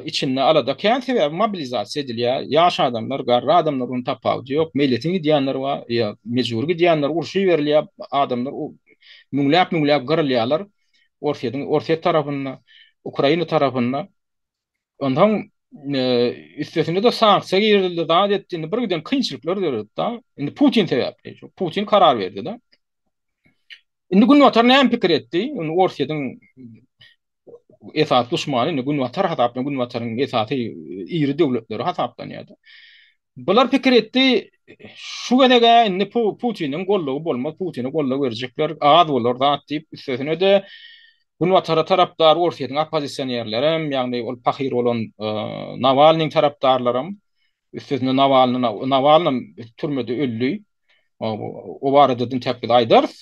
içinde alada kän, sebäbi mobilizasiýa edilýär. Ýaş adamlar, garry adamlar onuň tapawudy ýok. Meýletin gidýänler bar, ýa mejbury gidýänler, urşa iberilýär adamlar, müňläp-müňläp gyrylýarlar Orsýetiň Orsýet tarapynda, Ukraina tarapynda. Onsoň üstesine-de sanksiýa girizildi, zat etdi. Indi bir giden kynçylyklar döredi-de. Indi Putin sebäpli. Putin karar berdi-de. Indi Günbatar näme pikir etdi? Indi Orsýetiň esasy duşmany indi Günbatar hasaplanýar, Günbataryň esasy iri döwletleri hasaplanýar-da. Bular pikir etdi, şu gezeg-ä indi Putiniň goldawy bolmaz, Putine goldaw berjekler az bolar zat diýip, üstesine-de Günbatara tarapdar Orsýetiň oppozisionerlerem, ýagny ol pahyr bolan Nawalnyň tarapdarlaram, üstesine Nawalny, Nawalnam türmede öldi. O barada entek biz aýdarys.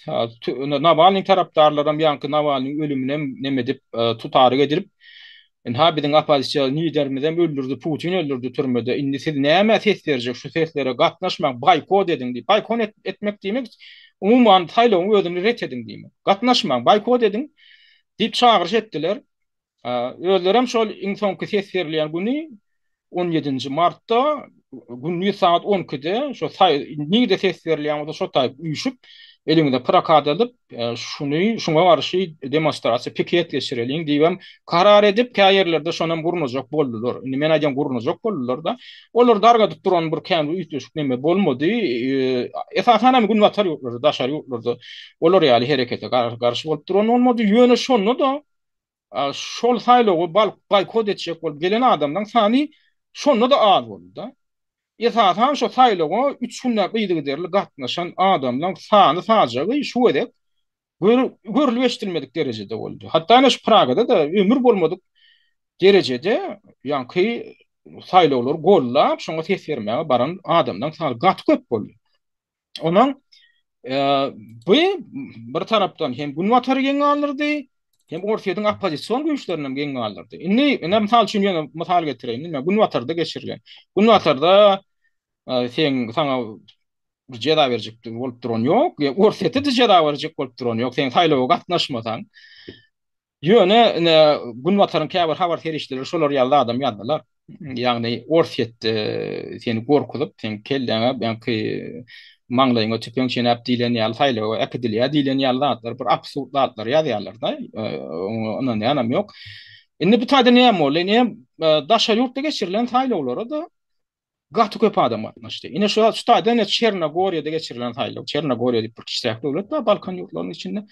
Nawalnyň tarapdarlaram ýaňky Nawalnyň ölüminem neme edip, tutaryk edilip, Ynha biziň oppozisiýa liderimizem öldürdi, Putin öldürdi türmede. Indi siz nämä ses berjek, şu seslere gatnaşmaň, boýkot ediň diýip. Boýkot etmek diýmek, umuman saýlawyň özüni ret ediň diýmek. Gatnaşmaň, boýkot ediň diýip çagyryş etdiler. Özlerem şol iň soňky ses berilýän güni on ýedinji martda gündiz sagat on ikide şo nirde ses berilýän bolsa şo taýyp üýşüp, eliňize plakat alyp, şuny şuňa garşy demonstrasiýa, piket geçireliň diýibem karar edip, kä ýerlerde şonam gurnajak boldular. Indi men aýdýan gurnajak boldular-da. Olar dargadyp duran bir kän bir üýtgeşik neme bolmady. Esasan hem günbatar ýurtlarda, daşary ýurtlarda olar ýaly herekete garşy bolup duran bolmady. Ýöne şonda-da şol saýlawy boýkot etjek bolup gelen adamlaryň sany şonda-da az boldy-da. Esasan şo saýlawa üç günläp yzygiderli gatnaşan adamlaryň sany-sajagy şu gezek görlüp eşidilmedik derejede boldy. Hatda ine şu Pragada-da ömür bolmadyk derejede ýaňky saýlawlary gollap, şoňa ses bermäge baran adamlaryň sany gaty köp boldy. Onuň bu bir tarapdan hem Günbatary geň galdyrdy, hem Orsýetiň oppozision güýçlerini hem geň galdyrdy. Indi, ine mysal üçin ýene mysal getireýin. Indi Günbatarda geçirilen. Günbatarda sen saňa bir jeza berjek bolup duran ýok. Orsýetde-de jeza berjek bolup duran ýok. Sen saýlawa gatnaşmasaň. Ýöne ine Günbataryň käbir habar serişdeleri şolar ýaly zadam ýazdylar. Ýagny Orsýet seni gorkuzyp, seň kelläňe ýaňky maňlaýyňa tüpeň çenäp diýlen ýaly saýlawa äkidilýär diýlen ýaly zatlar, bir absurd zatlar ýazýarlar-da. Oňa ynanýanam ýok. Indi bu taýda näme boldy? Ine daşary ýurtda geçirilen saýlawlara-da Gaty köp adam gatnaşdy. Ine şu şu taýda ine Çernogoriýada geçirilen saýlaw. Çernogoriýa diýip bir kiçiräk döwlet bar Balkan ýurtlarynyň içinde.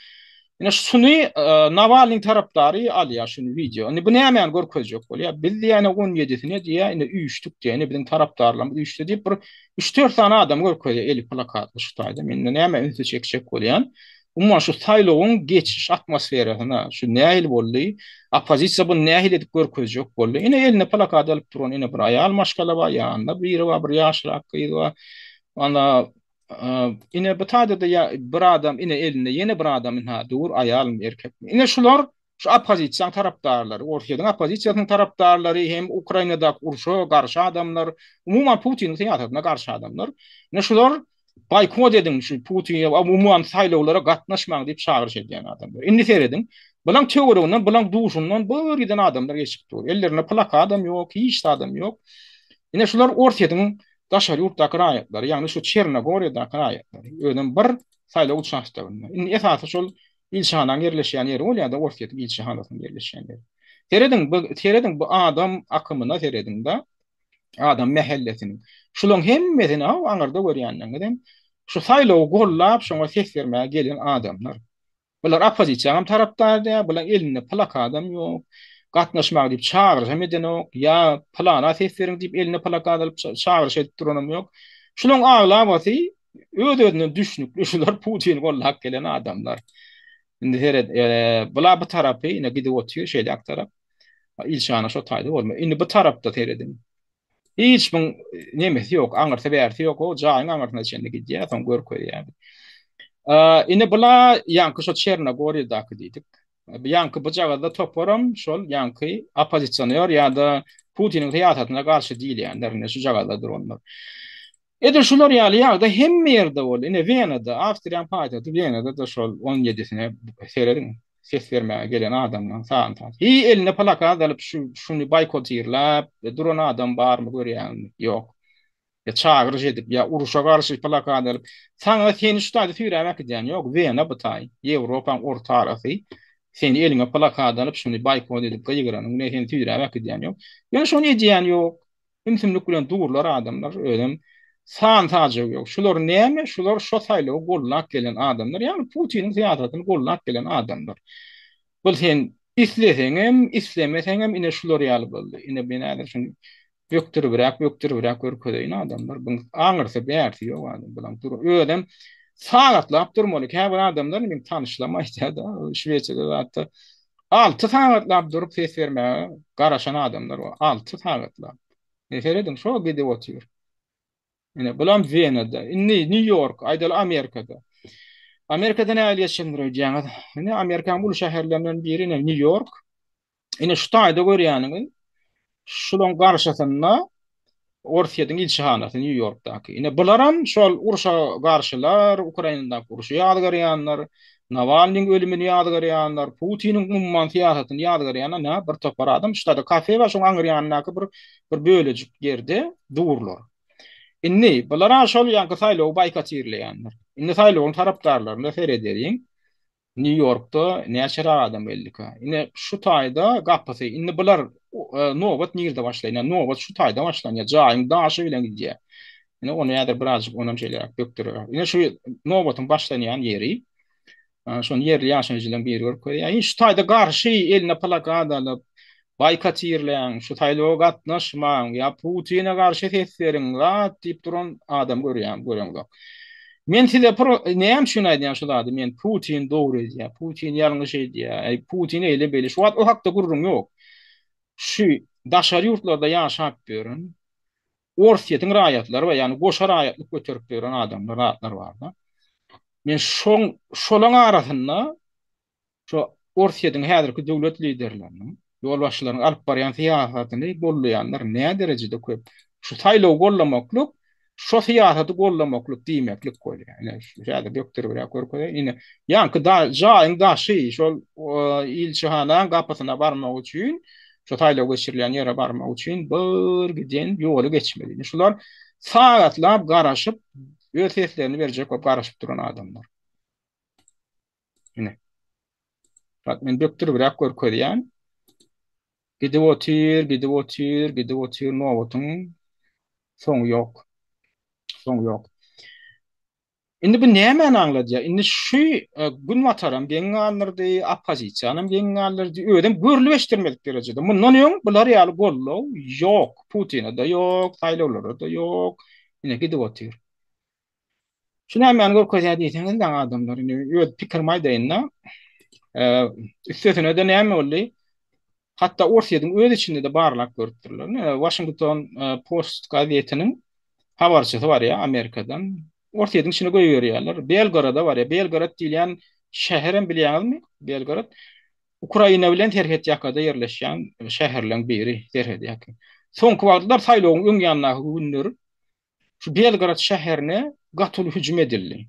Ine şuny e, Nawalnyň tarapdary alýar şuny wideo. Indi bu nämäni görkezjek bolýar? Biz diýýär 17-sine diýýär, ine üýşdük diýýär. Ine biziň tarapdarlarymyz üýşdi diýip bir 3-4 sany adam görkezýär eli plakatly şu taýda. Men näme ünsi çekjek bolýan? Umuman şu saýlawyň geçiş atmosferasyna şu nähili boldy? Oppozisiýa buny nähili edip görkezjek boldy? Ine eline plakat alyp duran ine bir aýal maşgala bar, ýanynda biri bar, bir ýaşrak gyz bar. Ana ine bu taýda-da bir adam ine elinde ýene bir adam ynha dur, aýalmy, erkekmi? Ine şular şu oppozisiýanyň tarapdarlary, Orsýetiň oppozisiýasynyň tarapdarlary hem Ukrainadaky urşa garşy adamlar, umuman Putiniň syýasatyna garşy adamlar. Ine şular Boýkot ediň şu Putine umuman saýlawlara gatnaşmaň diýip çagyryş edýän adamlar. Indi serediň, bulaň töwereginden, bulaň duşundan bir giden adamlar geçip dur. Ellerinde plakadam ýok, hiç zadam ýok. Ine şular Orsýetiň daşary ýurtdaky raýatlary, ýagny şu Çernogoriýadaky raýatlary. Özem bir saýlaw uçastogynda. Indi esasy şol ilçihanaň ýerleşýän ýeri bolýar-da, Orsýetiň ilçihanasynyň ýerleşýän ýeri. Serediň, bu serediň bu adam akymyna serediň-de. adam mähellesiniň. Şularyň hemmesini haw aňyrda görýänleriňizem şu saýlawy gollap şoňa ses bermäge gelen adamlar. Bular oppozisiýaňam tarapdary däl, bularyň elinde plakadam ýok, gatnaşmaga diýip çagyryşam edenok, ýa pylana ses beriň diýip eline plakat alyp çagyryş edip duranam ýok. Şularyň aglabasy öz-özünden düşnükli şular Putini gollap gelen adamlar. Indi seret, bula bu tarapy ine gidip otyr şeýläk tarap. Ilçihana şo taýda bolmaly. Indi bu tarapda serediň. Hiç muň nemesi ýok, aňyrsy bärsi ýok, o jaýyň aňyrsyna çenli gidýär, soň görkezýär. Indi bula ýaňky şo Çernogoriýadaky diýdik. Bu ýaňky bujagazda toparam şol ýaňky oppozisioner ýa-da. Putiniň syýasatyna garşy diýilýänler ine şujagazda duranlar. Edil şular ýaly ýagdaý hemme ýerde boldy. Ine Wenada, Awstriýanyň paýtagty Wenada-da şol on ýedisine serediň, ses bermäge gelen adamlaryň sany sany. Hiý eline plakat alyp şu şuny boýkotirläp duran adam barmy görýäňizmi? Ýok. Ýa çagyryş edip, ýa uruşa garşy plakat alyp, saňa seni şu taýda süýräp äkidýän ýok. Wena bu taý, Ýewropaň orta arasy. Seni eliňe plakat alyp şuny boýkot edip gygyranyň bilen seni süýräp äkidýän ýok. Ýöne şony edýän ýok. Ümsümlik bilen durlar adamlar, özem san-sajagy ýok. Şular näme? Şular şo saýlawy gollap gelen adamlar, ýagny Putiniň syýasatyny gollap gelen adamlar. Bul sen isleseňem, islemeseňem ine şular ýaly boldy. Ine men häzir şuny bökdüribräk, bökdüribräk görkezeýin adamlar. Buň aňyrsy, bärsi ýok adam bulaň dur. Özem sagatlap durmaly. Käbir adamlar meň tanyşlarym aýdýar-da, Şwesiýada zatda 6 sagatlap durup ses bermäge garaşan adamlar bar. 6 sagatlap. Ne serediň, şo gidip otyr. Ine, bulam Wenada. Indi Nýu-Ýork, aýdaly Amerikada. Amerikada nähili geçendir öýdýäňiz? Ine, Amerikanyň uly şäherlerinden biri ine Nýu-Ýork. Ine şu taýda görýäniňiz, şulaň garşysynda Orsýetiň ilçihanasy Nýu-Ýorkdaky. Ine bularam şol urşa garşylar, Ukrainadaky urşy ýazgarýanlar, Nawalnyň ölümini ýazgarýanlar, Putiniň umuman syýasatyny ýazgarýanlar nä bir topar adam. Şu taýda kafe bar, şoň aňry ýanyndaky bir bir bölejik ýerde durlar. Indi bulara şol ýaňky saýlawy boýkotirleýänler. Indi saýlawyň tarapdarlaryna seredeliň. Nýu-Ýorkda näçeräk adam geldika? Ine, şu taýda gapysy. Indi bular nobat nirde başlaýar? Nobat şu taýda başlanýar. Jaýyň daşy bilen gidýär. Ine, ony häzir birazjyk onam şeýleräk bökdürer. Ine, şu nobatyň başlanýan ýeri. Şony ýerli ýaşaýjylaryň biri görkezýär. Ine, şu taýda garşy eline plakat alyp, Boýkotirläň, şu saýlawa gatnaşmaň, ýa Putine garşy ses beriň, zat diýip duran adam görýän, göreňzok. Men size pro, näme üçin aýdýan şu zady, men Putin dogry edýär, Putin ýalňyş edýär, äý Putin eýle beýle, şu wagt o hakda gürrüň ýok. Şu daşary ýurtlarda ýaşap ýören Orsýetiň raýatlary bar, ýagny goşa raýatlyk göterip ýören adamlar, zatlar bar-da. Men şoň, şolaň arasynda Şu Orsýetiň häzirki döwlet liderleriniň, ýolbaşçylarynyň alyp barýan syýasatyny gollaýanlar näderejede köp? Şu saýlawy gollamaklyk, şo syýasaty gollamaklyk diýmeklik bolýar. Ine, şu häzir bökdüribräk görkezeýin. Ine, ýaňky jaýyň daşy, şol ilçihanaň gapysyna barmak üçin, şu saýlaw geçirilýän ýere barmak üçin bir giden ýoly geçmeli. Ine, şular sagatlap garaşyp, öz seslerini berjek bolup garaşyp duran adamlar. Ine. Bak men bökdüribräk görkezýän. Gidip otyr, gidip otyr, gidip otyr nobatyň soňy ýok. Soňy ýok. Indi bu nämäni aňladýar? Indi şu e, günbataram geň galdyrdy, oppozisiýanam geň galdyrdy. Özem görlüp eşidilmedik derejede. Mundan öň bular ýaly goldaw ýok. Putine-de ýok, saýlawlara-da ýok. Ine gidip otyr. Şu nämäni görkezýär diýseňiz, daň adamlar, indi öz pikirimi aýdaýyn-da. Üstesine-de näme boldy? Hatda Orsýetiň öz içinde-de barlap görüpdirler. Washington Post gazetiniň habarçysy barýar Amerikadan. Orsýetiň içine goýberýärler. Belgoroda barýar. Belgorod diýilýän şäherem bilýäňizmi? Belgorod Ukraina bilen serhet ýakada ýerleşýän şäherleň biri, serhede ýakyn. Soňky wagtlar saýlawyň öň ýanyndaky günler Şu Belgorod şäherine gaty uly hüjüm edildi.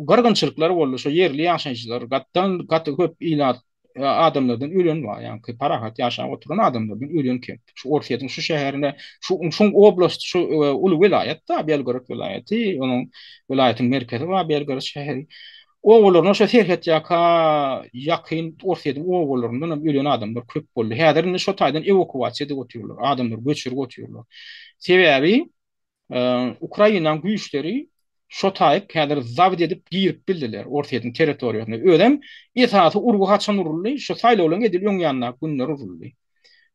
Gyrgynçylyklar boldy. Şu ýerli ýaşaýjylar gatdan gaty köp ilat e, adamlardan ölen bar. Ýagny parahat ýaşap oturan adamlardan ölen köp. Şu Orsýetiň şu şäherine, şu şuň oblast, şu e, uly welaýat da Belgorod welaýaty, onuň welaýatyň merkezi bar Belgorod şäheri. Obalaryna şo serhet ýaka ýakyn Orsýetiň obalaryndan hem ölen adamlar köp boldy. Häzir indi şo taýdan ewakuasiýa edip otyrlar. Adamlary göçürip otyrlar. Sebäbi Ukrainanyň güýçleri şo taýyk häzir zabt edip girip bildiler Orsýetiň territoriýasyna. Özem esasy urgy haçan uruldy? Şo saýlawlaryň edil öň ýanyndaky günler uruldy.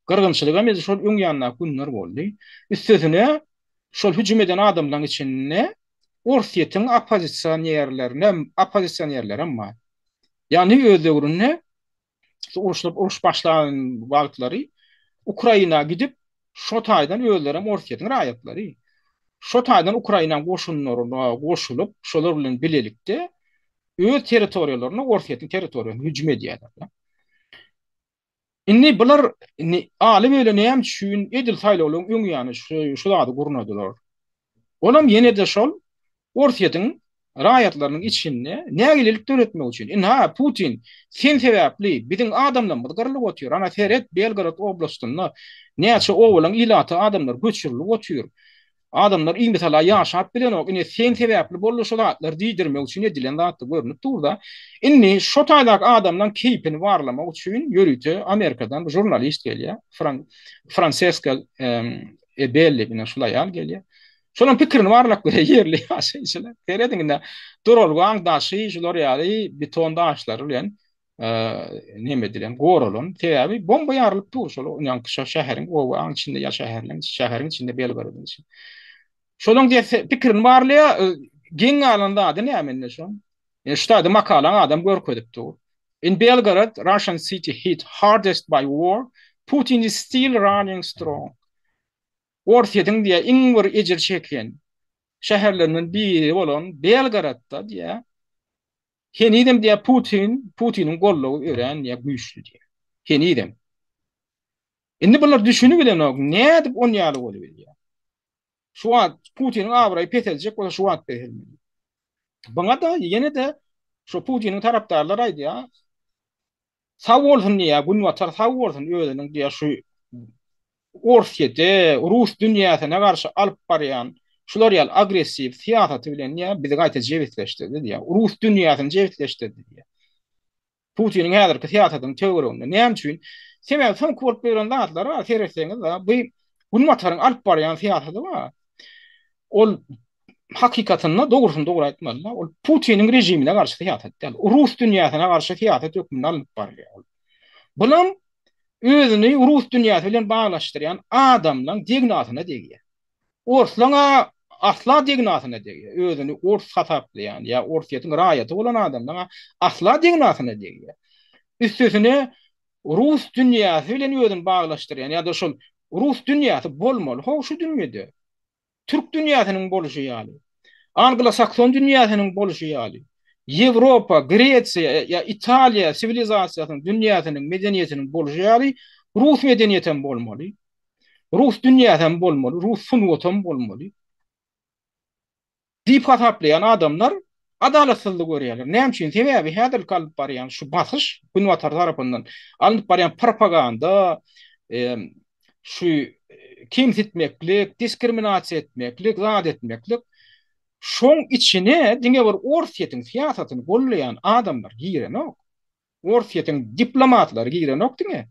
Gyrgynçylyk hem edil şol öň ýanyndaky günler boldy. Üstesine şol hüjüm eden adamlaryň içinde Orsýetiň oppozisionerlerinem, oppozisionerlerem bar. Ýagny öz döwründe şu uruşlar uruş başlan wagtlary Ukraina gidip, şo taýdan özlerem Orsýetiň raýatlary. Şo taýdan Ukrainanyň goşunlaryna goşulyp, şolar bilen bilelikde öz territoriýalaryna, Orsýetiň territoriýasyna hüjüm edýärler. Indi bular indi aly böyle näme üçin edil saýlawlaryň öň ýany şu şu zady gurnadylar. Olam ýene-de şol Orsýetiň raýatlarynyň içinde nägilelik döretmek üçin. Ynha, Putin, sen sebäpli biziň adamlarymyz gyrlyp otyr. Ana seret, Belgorod oblastynda näçe obalaň ilaty adamlar göçürilip otyr. Adamlar imisala ýaşap bilenok. Ine sen sebäpli boldy şu zatlar diýdirmek üçin edilen zatdy görnüp dur-da. Indi şo taýdaky adamlaň keýpini barlamak üçin ýörite Amerikadan bir žurnalist gelýär. Franseska Ebelli ine şul aýal gelýär. Şolaň pikirini barlap görýär ýerli ýaşaýjylar. Serediň ine duralgaň daşy şular ýaly beton daşlary bilen neme edilen, goralan. Sebäbi bomba ýarylyp dur şol ýaňky şo şäheriň obaň içinde ýa şäherleň şäheriň içinde Belgorodyň içinde. Şolaň diýse pikirini barlaýar, geň galan zady näme indi şoň? E, şu taýda makalaň adam görkezip dur. In Belgorod, Russian city hit hardest by war, Putin is still running strong. Orsýetiň diýä iň bir ejir çeken şäherlerinden biri bolan Belgorodda diýä Henizem diýýär Putin, Putiniň goldawy örän diýýär güýçli diýýär. Henizem. Indi bular düşünibilenok, nädip on ýaly bolubilýär. Şu wagt Putiniň abraýy peseljek bolsa şu wagt peselmeli. Buňa-da ýene-de şu Putiniň tarapdarlary aýdýar. Sag bolsun diýýär, Günbatar sag bolsun özüniň diýýär şu Orsýete, rus dünýäsine garşy alyp barýan şular ýaly agressiw syýasaty bilen diýýär, bizi gaýta jebisleşdirdi diýýär. Rus dünýäsini jebisleşdirdi diýýär. Putiniň häzirki syýasatynyň töwereginde. Näme üçin? Sebäbi soňky bolup ýören zatlar bar, seretseňiz, bu Günbataryň alyp barýan syýasaty bar. Ol hakykatynda dogrusyny dogry aýtmaly-da, ol Putiniň režimine garşy syýasat däl. Rus dünýäsine garşy syýasat hökmünde alnyp barylýar ol. Bulam özüni rus dünýäsi bilen baglaşdyrýan adamlaň degnasyna degýär. Orslaň-a asla degnasyna degýär. Özüni ors hasaplaýan ýa Orsýetiň raýaty bolan adamlaň-a asla degnasyna degýär. Üstesine rus dünýäsi bilen özüni baglaşdyrýan ýa-da şol rus dünýäsi bolmaly how şu dünýede. Türk dünýäsiniň boluşy ýaly, Anglo-sakson dünýäsiniň boluşy ýaly, Ýewropa, Gresiýa ýa Italiýa siwilizasiýasynyň, dünýäsiniň, medeniýetiniň boluşy ýaly, rus medeniýetem bolmaly, rus dünýäsem bolmaly, rus sungatam bolmaly. Diýip hasaplaýan adamlar adalatsyzlygy görýärler. Näme üçin? Sebäbi häzirki alyp barýan şu basyş Günbatar tarapyndan alnyp barýan propaganda, şu kemsitmeklik, diskriminasiýa etmeklik, zat etmeklik şoň içine diňe bir Orsýetiň syýasatyny gollaýan adamlar girenok. Orsýetiň diplomatlary girenok diňe.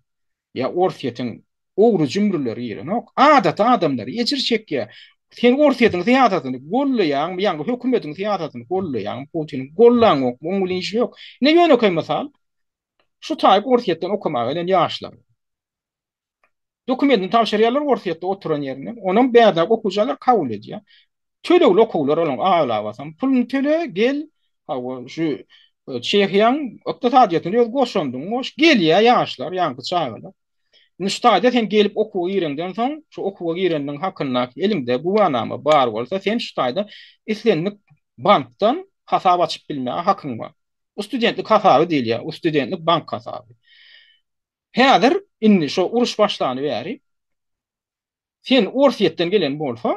Ýa Orsýetiň ogry-jümrüleri girenok. Adaty adamlar ejir çekýär. Sen Orsýetiň syýasatyny gollaýaňmy, ýaňky hökümetiň syýasatyny gollaýaňmy, Putiniň gollaňokmy, oň bilen işi ýok. Ine ýönekeý mysal. Şu taýyk Orsýetden okamaga gelen ýaşlar. Dokumentini tabşyrýarlar Orsýetde oturan ýerinden. Onam bärdäki okuwjalar kabul edýär. Tölegli okuwlar olaň aglabasam. Puluny töle, gel, hawa, şu e, Çehiýaň ykdysadyýetine öz goşandyňy goş. Gelýär ýaşlar, ýaňky çagalar. Indi şu taýda sen gelip okuwa gireňden soň, şu okuwa girendiň hakyndaky eliňde güwänama bar bolsa, sen şu taýda islendik bankdan hasap açyp bilmäge hakyň bar. Bu studentlik hasaby diýilýär, bu studentlik bank hasaby. Häzir indi şo uruş başlany bäri sen Orsýetden gelen bolsaň,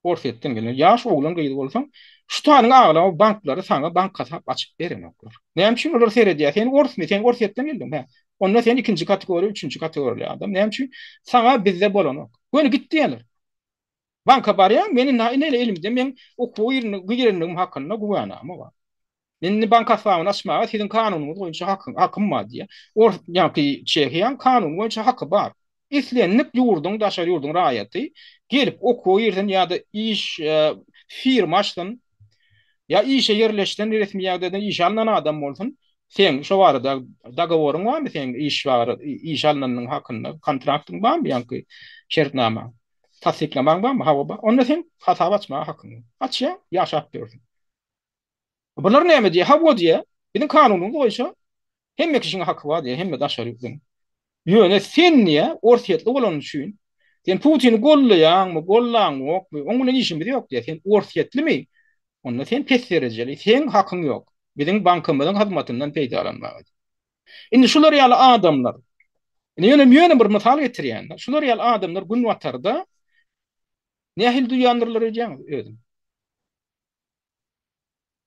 Orsýetden gelen ýaş oglan gyz bolsaň, şu tanyň aglaba banklary saňa bank hasap açyp berenoklar. Näme üçin olar seredýär? Sen orsmy? Sen Orsýetden geldiň, hä? Onda sen ikinji kategoriýa, üçünji kategoriýaly adam. Näme üçin? Saňa bizde bolanok. Göni git diýýärler. Banka barýaň, men indi ine elimde meň okuwa girenligim hakynda güwänama bar. Men indi bank hasabyny açmaga siziň kanunyňyz boýunça hakyň, hakym bar diýýär. Ors, ýaňky Çehiýaň kanuny boýunça haky bar. Islendik ýurduň, daşary ýurduň raýaty gelip okuwa girsin ýa-da iş, firma açsyn, ýa işe ýerleşsin, resmi ýagdaýdan işe alnan adam bolsun, seň şo barada dogoworyň barmy, seň iş bara, işe alnanyň hakynda kontraktyň barmy, ýaňky şertnamaň, tassyklamaň barmy, hawa bar. Onda seň hasap açmaga hakyň bar. Açýaň, ýaşap ýörsüň. Bular näme diýýär? Hawa diýýär. Biziň kanunymyz boýunça hemme kişiň haky bar diýýär, hemme daşary ýurduň. Ýöne sen diýýär, orsýetli bolanyň üçin, sen Putini gollaýaňmy, gollaňokmy, oň bilen işimiz ýok diýýär. Sen orsýetlimi? Onda sen pes derejeli, seň hakyň ýok. Biziň bankymyzyň hyzmatyndan peýdalanmaga. Indi şular ýaly adamlar. Indi ýöne ýöne bir mysal getirýän. Şular ýaly adamlar günbatarda nähili duýýandyrlar öýdýäňiz özüni?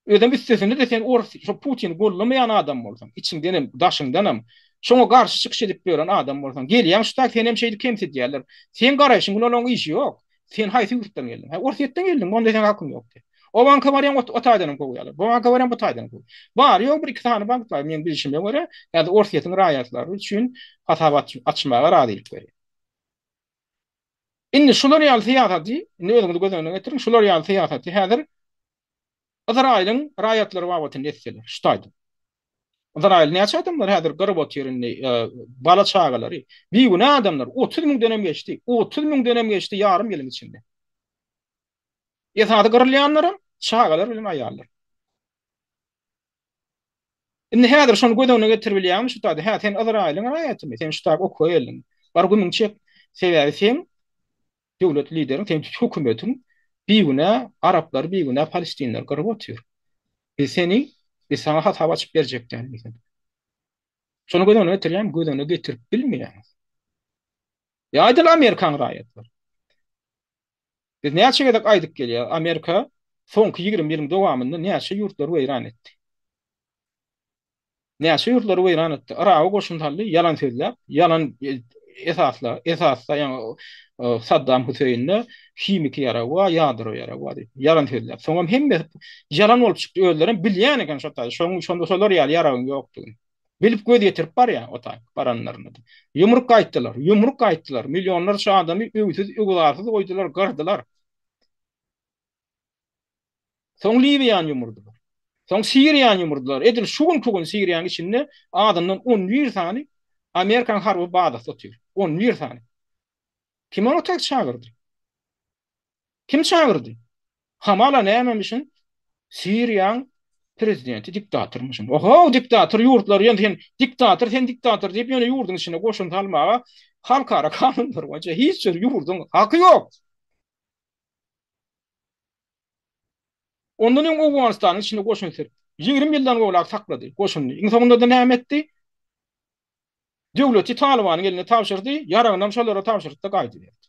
Özem üstesine-de sen orus şo Putini gollamaýan adam bolsaň, içiňdenem, daşyňdanam şoňa garşy çykyş edip ýören adam bolsaň, gelýäň şu taý senem şeýdip kemsidýärler. Seň garaýşyň bilen olaň işi ýok. Sen haýsy ýurtdan geldiň? Hä, Orsýetden geldiň, onda seň hakyň ýok diýip. O banka barýaň, o taýdanam kowýarlar. Bu banka barýaň, bu taýdanam kowýarlar. Bary ýogy bir-iki sany bank bar, meň bilşime görä, häzir Orsýetiň raýatlary üçin hasap açmaga razylyk berýär. Indi şular ýaly syýasaty, indi özüňiz göz öňüne getiriň, şular ýaly syýasaty häzir Yzraýylyň raýatlary babatynda etseler, şu taýda. Yzraýyl näçe adamlar häzir gyryp otyr indi, bala çagalary, bigünä adamlar, 30 müňdenem geçdi, 30 müňdenem geçdi ýarym ýylyň içinde. Esasy gyrylýanlaram çagalar bilen aýallar. Indi häzir şony göz öňüne getirip bilýäňmi şu taýda? Hä, sen Yzraýylyň raýatymy? Sen şu taýda okuwa geldiň. Bar gümüňi çek. Sebäbi seň döwlet lideriň, seň hökümetiň bigünä araplary, bigünä palestinleri gyryp otyr. Biz seni, biz saňa hasap açyp berjek däl diýseň. Şony göz öňüne getirýäňmi? Göz öňüne getirip bilmeýäňiz. Ýa aýdaly Amerikanyň raýatlary. Biz näçe gezek aýdyp gelýäris, Amerika soňky 20 ýylyň dowamynda näçe ýurtlary weýran etdi. Näçe ýurtlary weýran etdi. Yraga goşun saldy, ýalan sözläp, ýalan esasla, esasda ýaňy Saddam Hüseýinde himiki ýarag bar, ýadro ýarag bar diýip, ýalan sözläp. Soňam hemmesi ýalan bolup çykdy. Özlerem bilýän eken şo taýda, şoň şonda şolar ýaly ýaragyň ýokdugyny. Bilip göz ýetirip barýar o taýy baranlarynda. Ýumruk gaýtdylar, ýumruk gaýtdylar. Millionlarça adamy öýsüz, öwzarsyz goýdular, gyrdylar. Soň Liwiýany ýumurdylar. Soň Siriýany ýumurdylar. Edil şu günki gün Siriýanyň içinde azyndan 11 sany Amerikan harby bazasy otyr. 11 sany. Kim ony otaga çagyrdy? Kim çagyrdy? Hamala nämemişin? Siriýaň prezidenti diktatormyşyn. Oho, diktator ýurtlar ýöne sen diktator, sen diktator diýip ýöne ýurduň içine goşun salmaga halkara kanunlar boýunça hiç bir ýurduň haky ýok. Ondan öň Owganystanyň içinde goşun sürüp, 20 ýyldan gowrak saklady goşunyny. Iň soňunda-da näme etdi? Döwleti Talybanyň eline tabşyrdy, ýaragynam şolara tabşyrdy-da gaýdyberdi.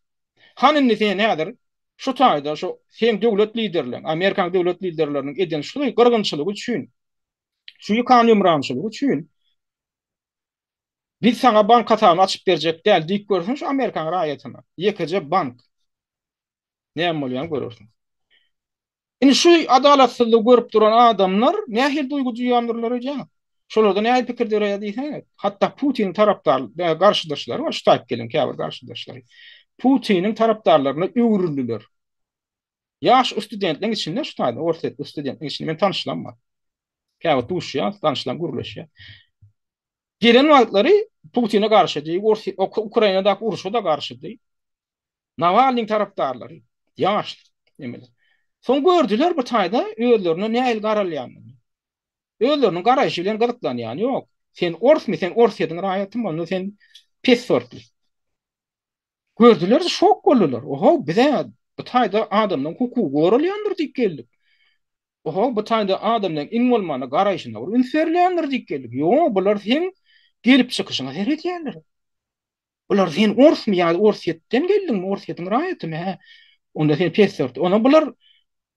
Hany indi sen häzir şu taýda şu seň döwlet liderleň, Amerikanyň döwlet liderleriniň eden şu gyrgynçylygy üçin, şu ýykan-ýumrançylygy üçin biz saňa bank hasabyny açyp berjek däl diýip görseň şu Amerikanyň raýatyna, ýekeje bank näme bolýany görersiň. Indi şu adalatsyzlygy görüp duran adamlar nähili duýgy duýýandyrlar öýdýäňiz? Şolarda nähili pikir döreýär diýseňiz, hatda Putiniň tarapdar garşydaşlary bar, şu taýyp gelen käbir garşydaşlary. Putiniň tarapdarlaryna öwrüldiler. Ýaş studentleriň içinde şu taýda orsýetli studentleriň içinde men tanyşlam bar. Käbir duşýas, tanyşlam gürleşýär. Gelen wagtlary Putine garşydy, Ukrainadaky urşa-da garşydy. Nawalnyň tarapdarlary, ýaş nemeler. Soň gördüler bu taýda özlerine nähili garalýanyny. Özleriniň garaýşy bilen gyzyklanýany ýok. Sen orsmy, sen Orsýetiň raýatymy, onda sen pes sortly. Gördüler, şok boldular. Oho, bize bu taýda adamlaryň hukugy goralýandyr diýip geldik. Oho, bu taýda adamlaryň iň bolmanda garaýşyna bir üns berilýändir diýip geldik. Ýok, bular seň gelip çykyşyňa seredýärler. Bular sen orsmy ýa Orsýetden geldiňmi, Orsýetiň raýatymy, hä? Onda sen pes sort. Onda bular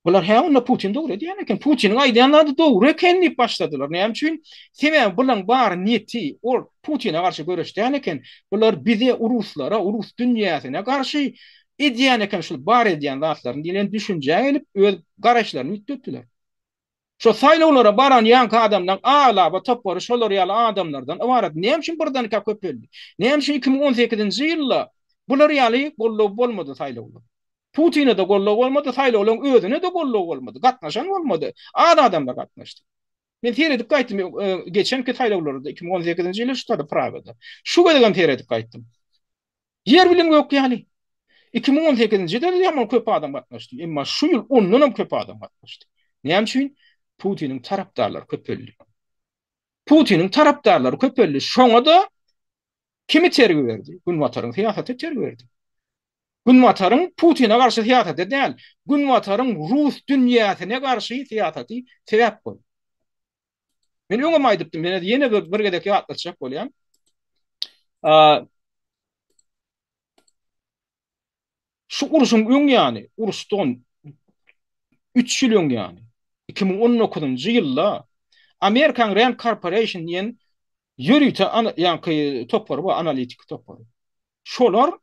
bular hä onda Putin dogry edýän eken. Putiniň aýdýan zady dogry eken diýip başladylar. Näme üçin? Sebäbi bularyň bar niýeti ol Putine garşy göreş däl eken. Bular bize ruslara, rus dünýäsine garşy edýän eken şul bar edýän zatlaryny diýlen düşünjä gelip öz garaýyşlaryny üýtgetdiler. Şo saýlawlara baran ýaňky adamlaň aglaba topary şolar ýaly adamlardan ybarat. Näme üçin birdenkä köpeldi? Näme üçin 2018-nji ýylda bular ýaly goldaw bolmady saýlawlara? Putine-de goldaw bolmady, saýlawlaryň özüne-de goldaw bolmady, gatnaşan bolmady. Az adamlar gatnaşdy. Men seredip gaýtdym geçenki saýlawlarda 2018-nji ýylda şu taýda Pragada. Şu gezegem seredip gaýtdym. Ýer bilen gök ýaly. 2018-nji ýylda ýaman köp adam gatnaşdy. Emma şu ýyl ondan hem köp adam gatnaşdy. Näme üçin? Putiniň tarapdarlary köpeldi. Putiniň tarapdarlary köpeldi. Şoňa-da kim itergi berdi? Günbataryň syýasaty itergi berdi. Günbataryň Putine garşy syýasaty däl, Günbataryň rus dünýäsine garşy syýasaty sebäp boldy. Men öňem aýdypdym, ýene ýene bir, bir gezek ýatlatjak bolýan. Şu urşuň öň ýany, uruşdan üç ýyl öň ýany, 2019-njy ýylda Amerikanyň Rand Corporation diýen ýörite ýaňky topary bar, analitiki topary. Şolar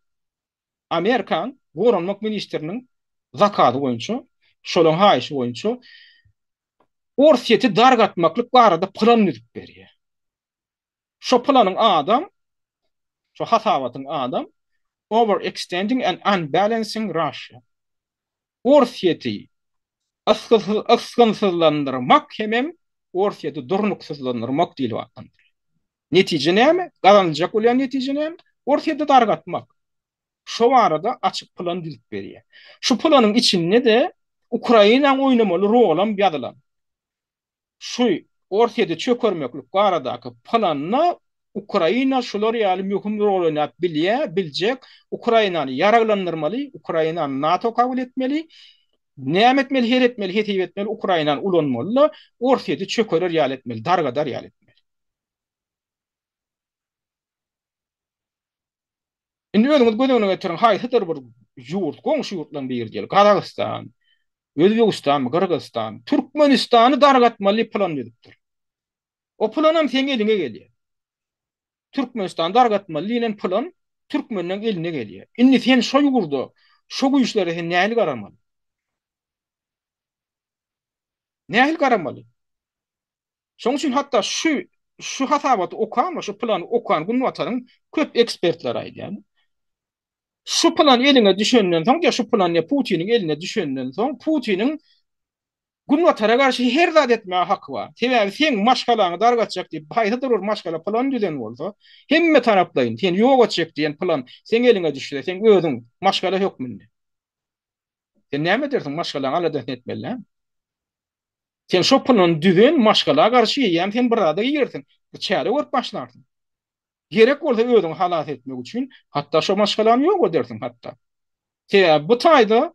Amerikan Goranmak ministriniň zakazy boýunça, şolaryň haýyşy boýunça Orsýeti dargatmaklyk barada plan düzüp berýär. Şo planyň adam, şo hasabatyň adam Overextending and Unbalancing Russia. Orsýeti ysgynsyzlandyrmak hemem Orsýeti durnuksyzlandyrmak diýlip atlandyrylýar. Netije näme? Gazanyljak bolýan netije näme? Orsýeti dargatmak. Şo barada açyk plan düzüp berýär. Şu planyň içinde-de Ukrainanyň oýnamaly rolam ýazylan. Şu Orsýeti çökermeklik baradaky planda Ukraina şular ýaly möhüm rol oýnap bilýär, biljek. Ukrainany ýaraglandyrmaly, Ukrainany NATO kabul etmeli. Näme etmeli, her etmeli, hesip etmeli, Ukrainany ulanmaly-da, Orsýeti çökerer ýaly etmeli, dargadar ýaly etmeli. Indi özüňiz göz öňüne getiriň, haýsydyr bir ýurt, goňşy ýurtlaryň biri diýeli, Gazagystan, Özbegistanmy, Gyrgyzystan, Türkmenistany dargatmaly diýip plan düzüpdir. O planam seň eliňe gelýär. Türkmenistany dargatmaly diýlen plan türkmenleň eline gelýär. Indi sen şo ýurda, şo güýçlere sen nähili garamaly? Nähili garamaly? Şonuň üçin hatda şu şu hasabaty okan we şu plany okan Günbataryň köp ekspertleri aýdýar. Şu plan eliňe düşenden soň, ýa şu plan ýa Putiniň eline düşenden soň, Putiniň Günbatara garşy her zat etmäge haky bar. Sebäbi seň maşgalaňy dargatjak diýip, haýsydyr bir maşgala plan düzen bolsa, hemme taraplaýyn seni ýok etjek diýen plan seň eliňe düşse, seň özüň maşgala hökmünde. Sen näme edersiň? Maşgalaň aladasyny etmeli dälmi? Sen şo plany düzen maşgala garşy eýýäm sen bir zada girersiň. Bir çäre görüp başlarsyň. Gerek bolsa özüňi halas etmek üçin hatda şo maşgalany ýok edersiň hatda. Sebäbi bu taýda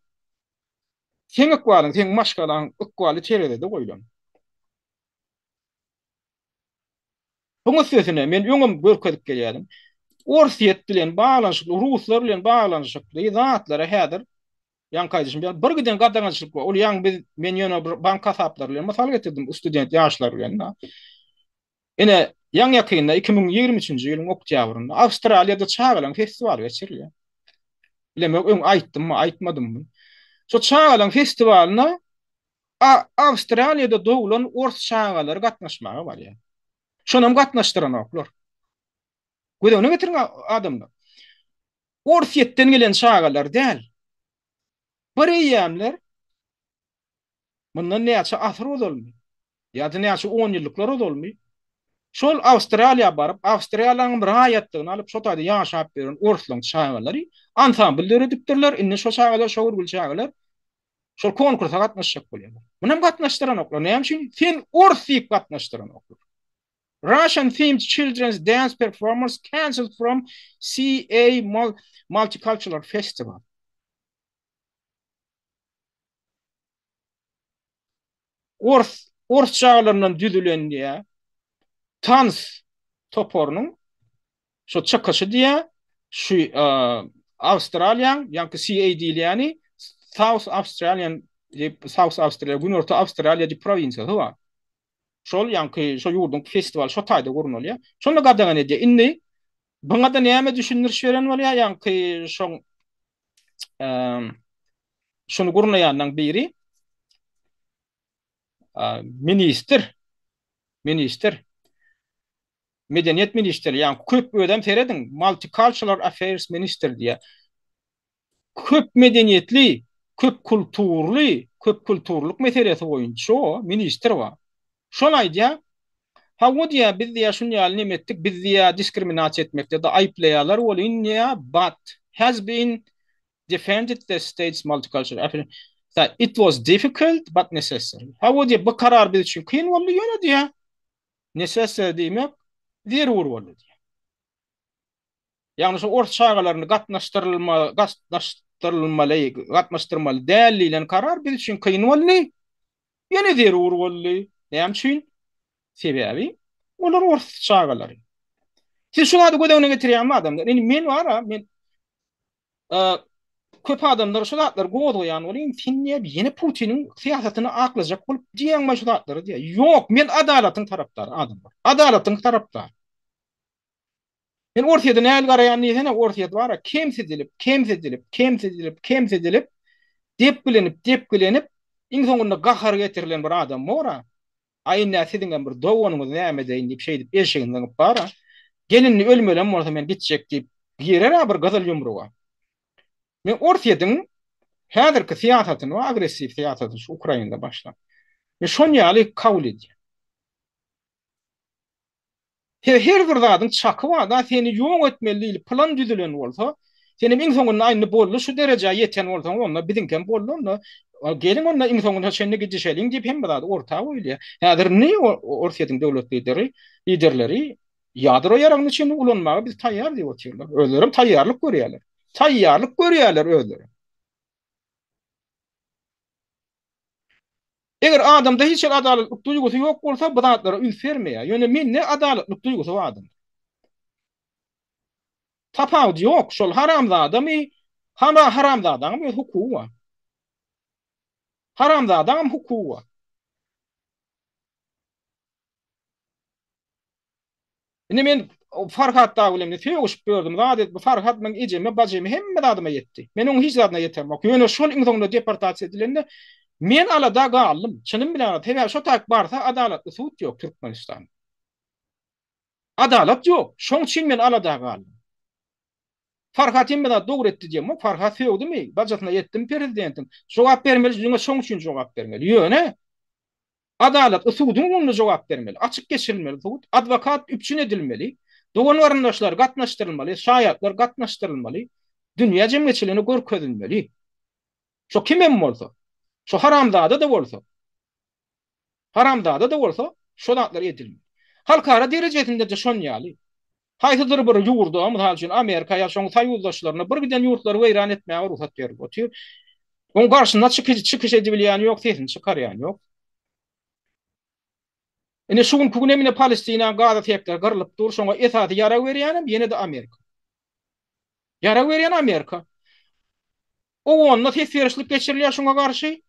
seň ykbalyň, seň maşgalaň ykbaly terezide goýlan. Buň üstesine men öňem görkezip gelýärdim. Orsýet bilen baglanyşykly, ruslar bilen baglanyşykly zatlara häzir ýaňky aýdyşym ýaly bir giden gadagançylyk bar. Ol ýaňy biz men ýöne bir bank hasaplary bilen mysal getirdim, student ýaşlar bilen. Ine, ýaňy-ýakynda 2023-nji ýylyň oktýabrynda Awstraliýada çagalaryň festiwaly geçirilýär. Bilemok, öň aýtdymmy, aýtmadymmy. Şo çagalaryň festiwalyna Awstraliýada doglan ors çagalary gatnaşmaga barýar. Şonam gatnaşdyranoklar. Göz öňüne getiriň adamlar. Orsýetden gelen çagalar däl. Bir eýýämler mundan näçe asyr ozalmy? Ýa-da näçe onýyllyklar ozalmy? Şol Awstraliýa baryp, Awstraliýanyň raýatlygyny alyp, şo taýda ýaşap ýören orslaryň çagalary ansambl döredipdirler. Indi şo çagalar, şo görgüli çagalar Şol konkursa gatnaşjak bolýarlar. Munam gatnaşdyranoklar. Näme üçin? Sen ors diýip gatnaşdyranoklar. Russian themed children's dance performance cancelled from CA Multicultural Festival. Ors, ors çagalaryndan düzülen diýä tans toparynyň Şo çykyşy diýýär, şu Awstraliýaň, ýaňky CA diýilýäni South Australian diýip, South Australia, Günorta Awstraliýa diýip prowinsiýasy bar. Şol ýaňky şo ýurduň festiwaly şo taýda gurnalýar. Şonda gadagan edýär. Indi buňa-da näme düşündiriş beren bolýar, ýaňky şoň şuny gurnaýanlaň biri ministr ministr Medeniýet ministri, ýagny köp özem serediň, Multicultural Affairs Minister diýýär. Köp medeniýetli, köp kulturly, köp kulturlyk meselesi boýunça ministr bar. Şol aýdýar, Hawa diýýär, biz diýýär şuny ýaly neme etdik, biz diýýär diskriminasiýa etmekde-de aýyplaýarlar welin diýýär, but has been defended the state's multicultural affairs. It was difficult but necessary. Hawa diýýär, bu karar biz üçin kyn boldy, ýöne diýýär, Necessary diýmek zerur boldy diýýär. Ýagny şu ors çagalaryny gatnaşdyrylma, gatnaşdyrylmaly, gatnaşdyrmaly däl diýlen karar biz üçin kyn boldy, ýöne zerur boldy. Näme üçin? Sebäbi olar ors çagalary. Siz şu zady göz öňüne getirýäňmi adamlar? Indi men bar-a, men. Köp adamlar şu zatlary gozgaýan welin, sen näme ýene Putiniň syýasatyny aklajak bolup diýýäňmi şu zatlary diýýär. Ýok, men adalatyň tarapdary adamlar. Adalatyň tarapdary. Men Orsýete nähili garaýan diýsene, Orsýet bar-a kemsidilip, kemsidilip, kemsidilip, kemsidilip, depgilenip, depgilenip, iň soňunda gahary getirilen bir adam bor-a. Aý indi siziňem bir doganyňyz näme edeýin diýip şeýdip eşegini zyňyp bar-a. Gel indi ölmelem bolsa men gitjek diýip girer-ä bir gyzyl ýumruga. Men Orsýetiň häzirki syýasatyny we agressiw syýasatyny şu Ukrainada başlap. Men şon ýaly kabul edýän. Her her bir zadyň çaky bar-da, seni ýok etmeli diýlip plan düzülen bolsa, senem iň soňunda aý indi boldy şu derejä ýeten bolsaň onda biziňkem boldy onda geliň onda iň soňuna çenli gidişeliň diýip hemme zat orta goýulýar. Häzir indi Orsýetiň döwlet lideri liderleri ýadro ýaragyny çenli ulanmaga biz taýýar diýip otyrlar. Özlerem taýýarlyk görýärler. Taýýarlyk görýärler özleri. Eger adamda hiç hili adalatlyk duýgusy ýok bolsa, bu zatlara üns bermeýär. Ýöne mende adalatlyk duýgusy bar adamda. Tapawudy ýok, şol haramzadamy, hana haramzadaňam öz hukugy bar. Haramzadaňam hukugy bar. Indi men Farhat dagy bilen sögüşip ýördüm, zat edip, bu Farhat meň ejeme, bajyma, hemme zadyma ýetdi. Men onuň hiç zadyna ýetemok. Ýöne şol iň soňunda deportasiýa edilende men alada galdym. Çynym bilen alada. Sebäbi şo taýyk barsa adalatly sud ýok Türkmenistanda. Adalat ýok. Şoň üçin men alada galdym. Farhat hemme zat dogry etdi diýemok. Farhat sögdümi, bajasyna ýetdimi prezidentiň? Jogap bermeli, diňe şoň üçin jogap bermeli. Ýöne Adalatly suduň öňünde jogap bermeli, açyk geçirilmeli sud, adwokat üpjün edilmeli, dogan-garyndaşlar gatnaşdyrylmaly, şaýatlar gatnaşdyrylmaly, dünýä jemgyýetçiligine görkezilmeli. Şo kimem bolsa, şo haramzada-da bolsa, haramzada-da bolsa şo zatlar edilmeli. Halkara derejesinde-de şon ýaly. Haýsydyr bir ýurda, mysal üçin, Amerika ýa şoň soýuzdaşlaryna bir giden ýurtlary weýran etmäge rugsat berlip otyr. Oň garşynda çykyş edibilýän ýok, sesini çykarýan ýok. Ine şu günki gün hem ine Palestinanyň Gaza sektory gyrlyp dur, şoňa esasy ýarag berýänem ýene-de Amerika. Ýarag berýän Amerika. Owganda ses berişlik geçirilýär şoňa garşy.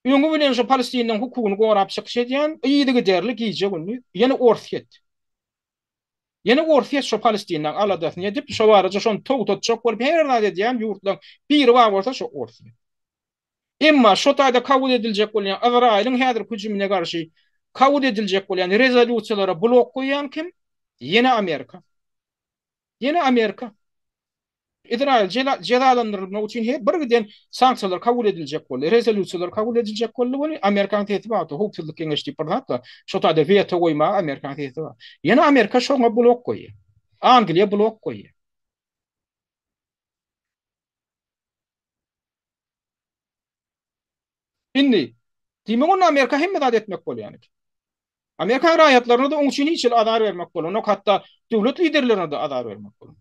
Öňi bilen şu Palestinanyň hukugyny gorap çykyş edýän yzygiderli gije-gündiz ýene Orsýet. Ýene Orsýet şo Palestinanyň aladasyny edip, şo barada şony togtatjak bolup her zat edýän ýurtlaryň biri bar bolsa şo Orsýet. Emma şo taýda kabul ediljek bolýan Yzraýylyň häzirki hüjümine garşy kabul ediljek bolýan rezolýusiýalara blok goýýan kim? Ýene Amerika. Ýene Amerika. Izraýyl jezalandyrylmak üçin her bir giden sanksiýalar kabul ediljek boldy, rezolýusiýalar kabul ediljek boldy welin, Amerikanyň sesi bardy, Howpsuzlyk geňeşi diýip bir zat bar. Şo taýda weto goýmaga Amerikanyň sesi bar. Ýene Amerika şoňa blok goýýar. Angliýa blok goýýar. Indi, diýmek onda Amerika hemme zat etmek bolýan eken. Amerikan raýatlaryna-da oň üçin hiç hili azar bermek bolanok, hatda döwlet liderlerine-de azar bermek bolanok.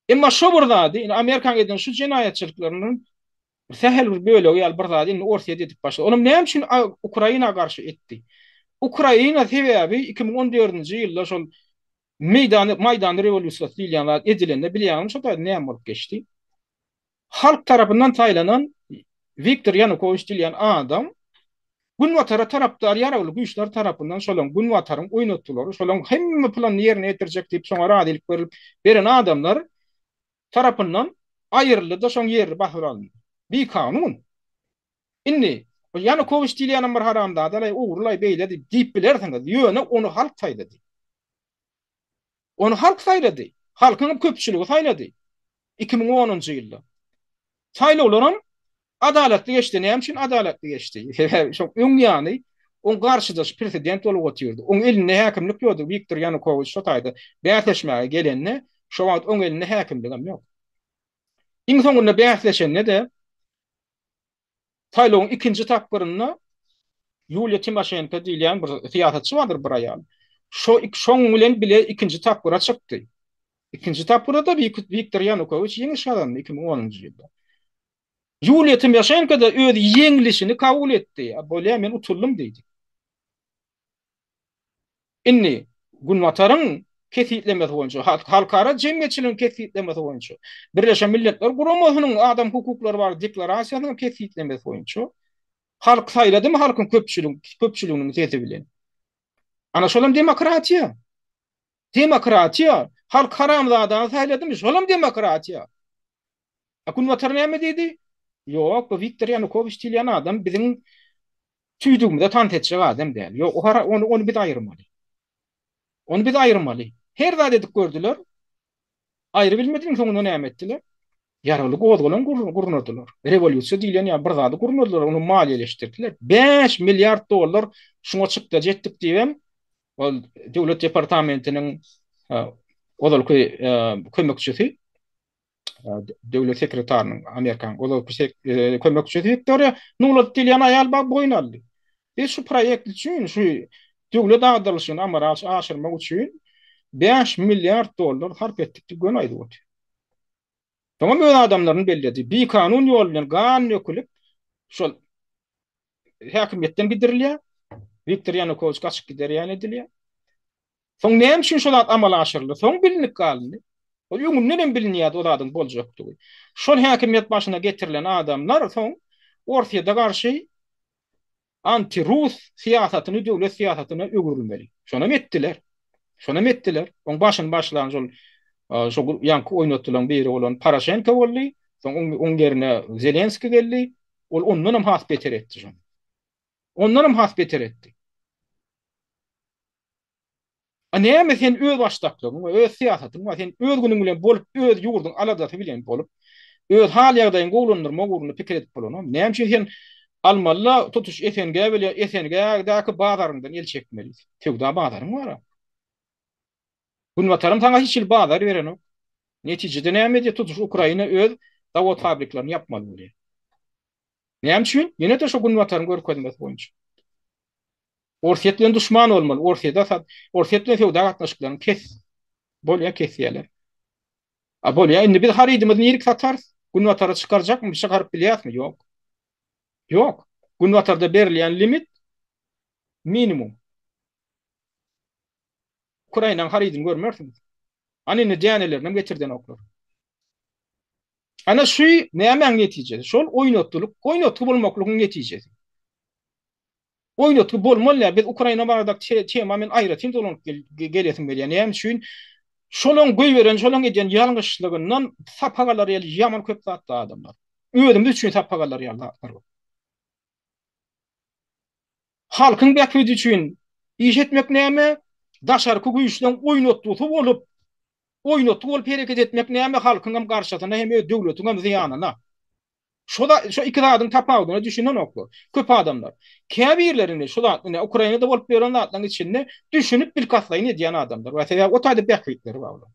Emma şo bir zady, indi Amerikanyň eden şu jenaýatçylyklarynyň sähel bir bölegi ýaly bir zady indi Orsýet edip başlady. Onam näme üçin Ukraina garşy etdi? Ukraina sebäbi 2014-nji ýylda şol Meýdan, Maýdan rewolýusiýasy diýilýän zat edilende bilýäňizmi şo taýda näme bolup geçdi? Halk tarapyndan saýlanan Wiktor Ýanukowiç diýilýän adam Günbatara tarapdar ýaragly güýçler tarapyndan şolaň Günbataryň oýnatgylary, şolaň hemme planyny ýerine ýetirjek diýip şoňa razylyk berlip beren adamlar tarapyndan aýryldy-da şoň ýerini basyp alyndy. Bikanun. Indi Ýanukowiç diýilýänem bir haramzada-laý, ogry-laý beýle diýip diýip bilersiňiz, ýöne ony halk saýlady. Ony halk saýlady. Halkyň köpçüligi saýlady. 2010-njy ýylda. Saýlawlaram adalatly geçdi. Näme üçin adalatly geçdi? Sebäbi şoň öň ýany oň garşydaşy prezident bolup otyrdy. Oň elinde häkimlik ýokdy. Wiktor Ýanukowiç şo taýda bäsleşmäge gelende, şo wagt oň elinde häkimligem ýok. Iň soňunda bäsleşende-de Saýlawyň ikinji tapgyrynda Ýuliýa Timoşenko diýilýän bir syýasatçy bardyr bir aýal. Şo şoň bilen bile ikinji tapgyra çykdy. Ikinji tapgyrda-da Wiktor Ýanukowiç ýeňiş gazandy 2010-njy ýylda. Ýuliýa Timoşenko-da öz ýeňlişini kabul etdi. Bolýa men utuldym diýdi. Indi Günbataryň. kesgitlemesi boýunça, halkara jemgyýetçiligiň kesgitlemesi boýunça, Birleşen Milletler Guramasynyň adam hukuklary barada deklarasiýasynyň kesgitlemesi boýunça halk saýladymy halkyň köpçüliginiň sesi bilen. Ana şolam demokratiýa. Demokratiýa. Halk haramzadany saýladymy şolam demokratiýa. A Günbatar näme diýdi? Ýok, bu Wiktor Ýanukowiç diýilýän adam biziň tüýdügimize tans etjek adam däl. Ýok, ony ony biz aýyrmaly. Ony biz aýyrmaly. Her zat edip gördüler. Aýrybilmediler, soňunda näme etdiler? Ýaragly gozgalaň gurnadylar. Rewolýusiýa diýlen ýaly bir zady gurnadylar, ony maliýeleşdirdiler. 5 milliard dollar şuňa çykdajy etdik diýibem, ol döwlet departamentiniň ozalky kömekçisi döwlet sekretarynyň Amerikanyň ozalky kömekçisi Wiktoriýa Nuland diýilýän aýal bar boýun aldy. Biz şu proýekt üçin, şu döwlet agdarylyşyny amala aşyrmak üçin 5 milliard dollar sarp etdik diýip göni aýdyp otyr. Soňam öz adamlaryny belledi. Bikanun ýol bilen gan dökülip, şol häkimiýetden gidirilýär. Wiktor Ýanukowiç gaçyp gider ýaly edilýär. Soň näme üçin şo zat amala aşyryldy? Soň bilinip galyndy. Ol öňünden hem bilinýärdi o zadyň boljakdygy. Şol häkimiýet başyna getirilen adamlar soň Orsýete garşy anti-rus syýasatyny döwlet syýasatyna öwrülmeli. Şonam etdiler. Şonam etdiler. Oň başyny başlan şol şo ýaňky oýnatdylaň biri bolan Poroşenko boldy. Soň oň ýerine Zelenskiý geldi. Ol ondanam has beter etdi şony. Ondanam has beter etdi. A näme sen özbaşdaklygyň we öz syýasatyň bar, sen öz günüň bilen bolup, öz ýurduň aladasy bilen bolup, öz hal-ýagdaýyňy gowulandyrmak ugrunda pikir edip bolanokmy? Näme üçin sen almaly-da tutuş SNG bilen SNG-däki bazaryňdan el çekmeli? Söwda bazaryň bar-a. Günbataram saňa hiç hili bazar berenok. Netijede näme edýär? Tutuş Ukraina öz zawod-fabriklerini ýapmaly bolýar. Näme üçin? Ýene-de şo Günbataryň görkezmesi boýunça. Orsýet bilen duşman bolmaly. Orsýede sat, Orsýet bilen söwda gatnaşyklaryny kes. Bolýa kesýärler. A bolýa indi biz harydymyzy nirik satarys? Günbatara çykarjakmy? Çykaryp bilýäsmi? Ýok. Ýok. Günbatarda berilýän limit minimum. Ukrainanyň harydyny görmersiňiz. Ana indi dänelerini hem getirdenoklar. Ana şu nämäň netijesi? Şol oýnatgylyk, oýnatgy bolmaklygyň netijesi. Oýnatgy bolmaly däl. Biz Ukraina baradaky tema men aýratyn dolanyp gelesim gelýär. Näme üçin? Şolaň goýberen, şolaň edýän ýalňyşlygyndan sapak alar ýaly ýaman köp zat bar adamlar. Özümiz üçin sapak alar ýaly zatlar bar. Halkyň bähbidi üçin iş etmek näme? Daşarky güýçleň oýnatgysy bolup, oýnatgy bolup hereket etmek näme? Halkyňam garşysyna hem öz döwletiňem zyýanyna. Şo şo iki zadyň tapawudyna düşünenoklar. Köp adamlar. Käbirleri indi şu zat indi Ukrainada bolup ýören zatlaryň içinde düşünip bilkastlaýyn edýän adamlar bar. Sebäbi o taýda bähbitleri bar olaryň.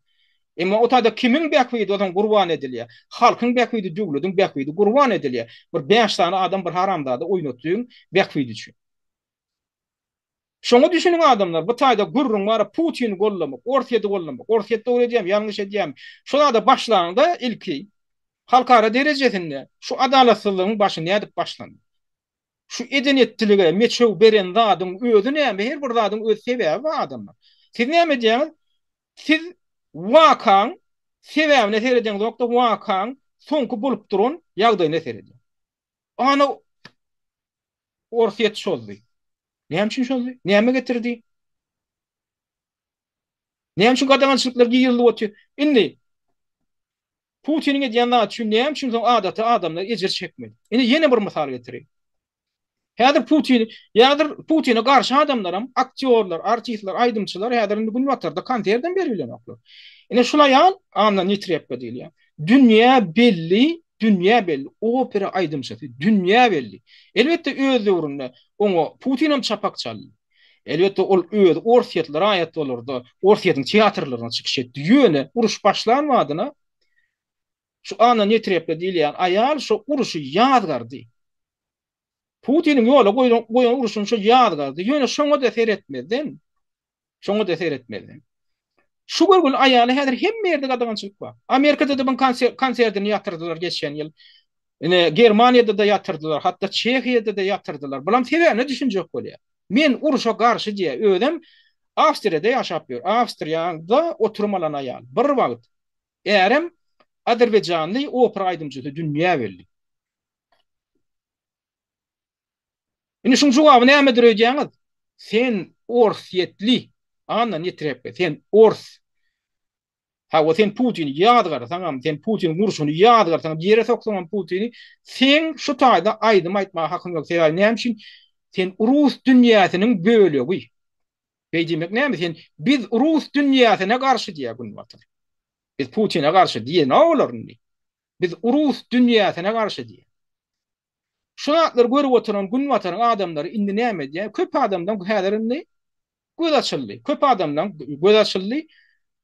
Emma o taýda kimiň bähbidi ozaň gurban edilýär? Halkyň bähbidi, döwlediň bähbidi gurban edilýär. Bir bäş sany adam bir haramzada oýnatdygyň bähbidi üçin. Şoňa düşüniň adamlar, bu taýda gürrüň bar Putini gollamak, Orsýeti gollamak, Orsýet dogry edýärmi, ýalňyş edýärmi? Şo zada başlaňda ilki halkara derejesinde şu adalatsyzlygyň başy nädip başlandy? Şu eden-etdilige meçew beren zadyň özi näme? Her bir zadyň öz sebäbi bar adamlar. Siz näme edýäňiz? Siz wakaň sebäbine seredeňzok-da wakaň soňky bolup duran ýagdaýyna seredýäňiz. Ana Orsýet çozdy. Näme üçin çozdy? Näme getirdi? Näme üçin gadagançylyklar girizilip otyr? Indi Putiniň edýän zady üçin näme üçin soň adaty adamlar ejir çekmeli? Indi ýene bir mysal getireýin. Häzir Putin, häzir Putine garşy adamlaram, aktýorlar, artistler, aýdymçylar häzir indi günbatarda konsertem berip bilenoklar. Ine şul aýal Anna Netrebko diýilýär. Dünýä belli, dünýä belli opera aýdymçysy, dünýä belli. Elbetde öz döwründe oňa Putinam çapak çaldy. Elbetde ol özi orsýetli raýat bolarda Orsýetiň teatrlarynda çykyş etdi. Ýöne uruş başlan badyna şu Anna Netrebko diýilýän aýal şo uruşy ýazgardy. Putiniň ýola goýan uruşyny şo ýazgardy. Ýöne şoňa-da seretmezden Şoňa-da seretmezden. Şu görgüli aýaly häzir hemme ýerde gadagançylyk bar. Amerikada-da buň konsertini ýatyrdylar geçen ýyl. Ine, Germaniýada-da ýatyrdylar, hatda Çehiýada-da ýatyrdylar. Bulam sebäbine düşünjek bolýar. Men urşa garşy diýýär. Özem Awstriýada ýaşap ýör. Awstriýada oturum alan aýal. Bir wagt ärem azerbaýjanly opera aýdymçysy dünýä belli. Indi şuň jogaby nämedir öýdýäňiz? Sen orsýetli, andan ýetirepge, sen ors. Hawa, sen Putini ýazgarsaňam, sen Putiniň urşuny ýazgarsaňam, ýere soksaňam Putini, seň şu taýda aýdym aýtmaga hakyň ýok. Sebäbi näme üçin? Sen rus dünýäsiniň bölegi. Beý diýmek näme? Sen biz rus dünýäsine garşy diýýär Günbatar. Biz Putine garşy diýenok olar indi. Biz rus dünýäsine garşy diýýär. Şu zatlary görüp oturan Günbataryň adamlary indi näme edýär? Köp adamdan häzir indi göz açyldy. Köp adamdan göz açyldy.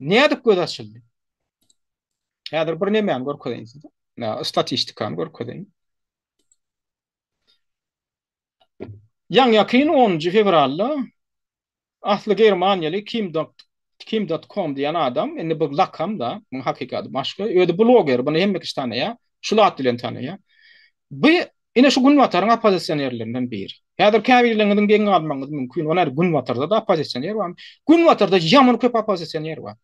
Nädip göz açyldy? Häzir bir nemäni görkezeýin size. Statistikany görkezeýin. Ýaňy-ýakyn onunjy fewralda Asly germaniýaly Kim dot Kim dot com diýen adam, indi bu lakam da, muň hakyky ady başga. Özi bloger, buny hemme kişi tanaýar. Şul at bilen tanaýar. Bu ine şu günbataryň oppozisionerlerinden biri. Häzir käbirleriňiziň geň galmagyňyz mümkin. O näde günbatarda-da oppozisioner barmy? Günbatarda ýaman köp oppozisioner bar.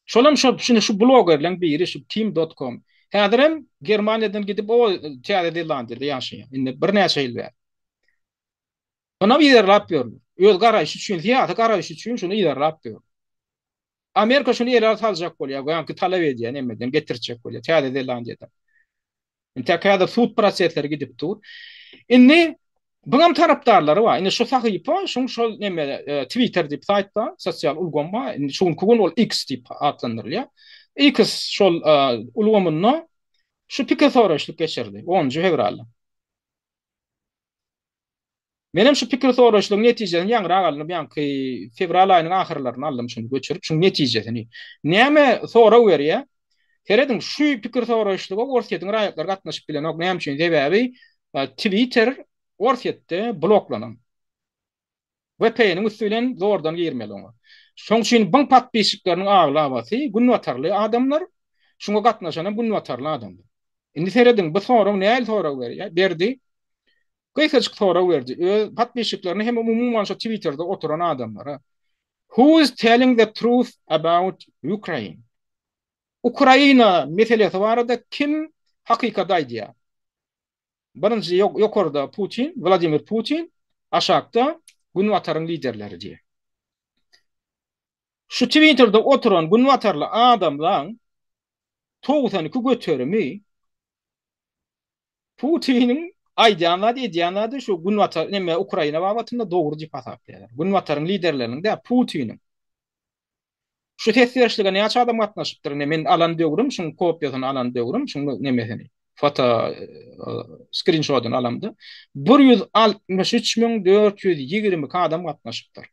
Şolam şo şuny şu blogerleň biri şu Kim dot com. Häzirem Germaniýadan gidip o Täze Zelandiýada ýaşaýar. Indi birnäçe ýyl bäri. Onam yzarlap ýörler. Öz garaýşy üçin, syýasy garaýşy üçin şuny yzarlap ýör. Amerika şuny ele saljak bolýar, ýaňky talap edýär nemeden getirtjek bolýar Täze Zelandiýadan. Entek häzir sud prosesleri gidip dur. Indi buňam tarapdarlary bar. Indi şu sahypa, şuň şol neme e, Twitter diýip saýt bar, sosial ulgam bar. Indi şu günki gün ol X diýip atlandyrylýar. X şol e, ulgamynda şu pikir soraşlyk geçirdi 10 fewralda. Menem şu pikir soraşlygyň netijesini ýaňyrak aldym, ýaňky fewral aýynyň ahyrlarynda aldym şuny göçürip, şuň netijesini. Näme sorag berýär? Serediň, şu pikir soraşlyga Orsýetiň raýatlary gatnaşyp bilenok. Näme üçin? Sebäbi Twitter Orsýetde bloklanan. VPN-iň üsti bilen zordan girmeli oňa. Şoň üçin buň podpisçikleriniň aglabasy günbatarly adamlar, şuňa gatnaşanam günbatarly adamlar. Indi serediň, bu sorag nähili sorag berýär? Berdi. Gysgajyk sorag berdi. Öz podpisçiklerine hem umuman şu Twitterde oturan adamlara. Who is telling the truth about Ukraine? Ukraina meselesi barada kim hakykaty aýdýar? Birinji ýokarda Putin, Wladimir Putin, aşakda Günbataryň liderleri diýýär. Şu Twitterde oturan günbatarly adamlaň 92 göterimi Putiniň aýdýan zady, edýän zady şu Günbatar, neme Ukraina babatynda dogry diýip hasaplaýarlar. Günbataryň liderleriniň däl, Putiniň. Şu ses berişlige näçe adam gatnaşypdyr? Ine men alan döwrüm, şuň kopiýasyny alan döwrüm, şuň nemesini, foto skrinşodyny alamda 163 422 adam gatnaşypdyr.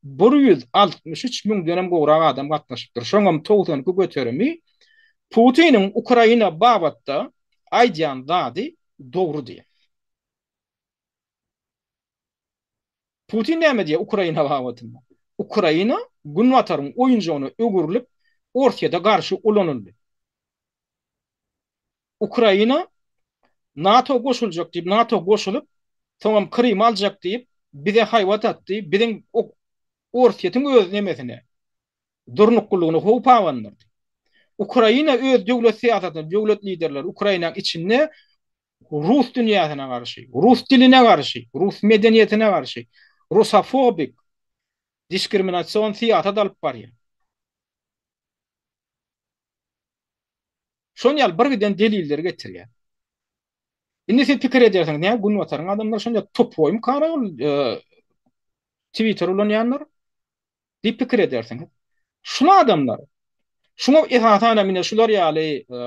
163 müňdenem gowrak adam gatnaşypdyr. Şoňam 92 göterimi Putiniň Ukraina babatda aýdýan zady dogry diýýär. Putin näme diýýär Ukraina babatynda? Ukraina Günbataryň oýunjagyna öwrülip, Orsýete garşy ulanyldy. Ukraina NATO goşuljak diýip, NATO goşulyp, soňam Krymy aljak diýip, bize haýbat atdy, biziň Orsýetiň öz nemesine, durnuklylygyna howp abandyrdy. Ukraina öz döwlet syýasatyny, döwlet liderleri Ukrainanyň içinde rus dünýäsine garşy, rus diline garşy, rus medeniýetine garşy rusofobik, diskriminasion syýasat alyp barýar. Şon ýaly bir giden delilleri getirýär. Indi siz pikir edersiňiz, näme Günbataryň adamlary şonda tupoýmykara ol e, Twitter ulanýanlar diýip pikir edersiňiz. Şul adamlar şuňa esasan hem ine şular ýaly e,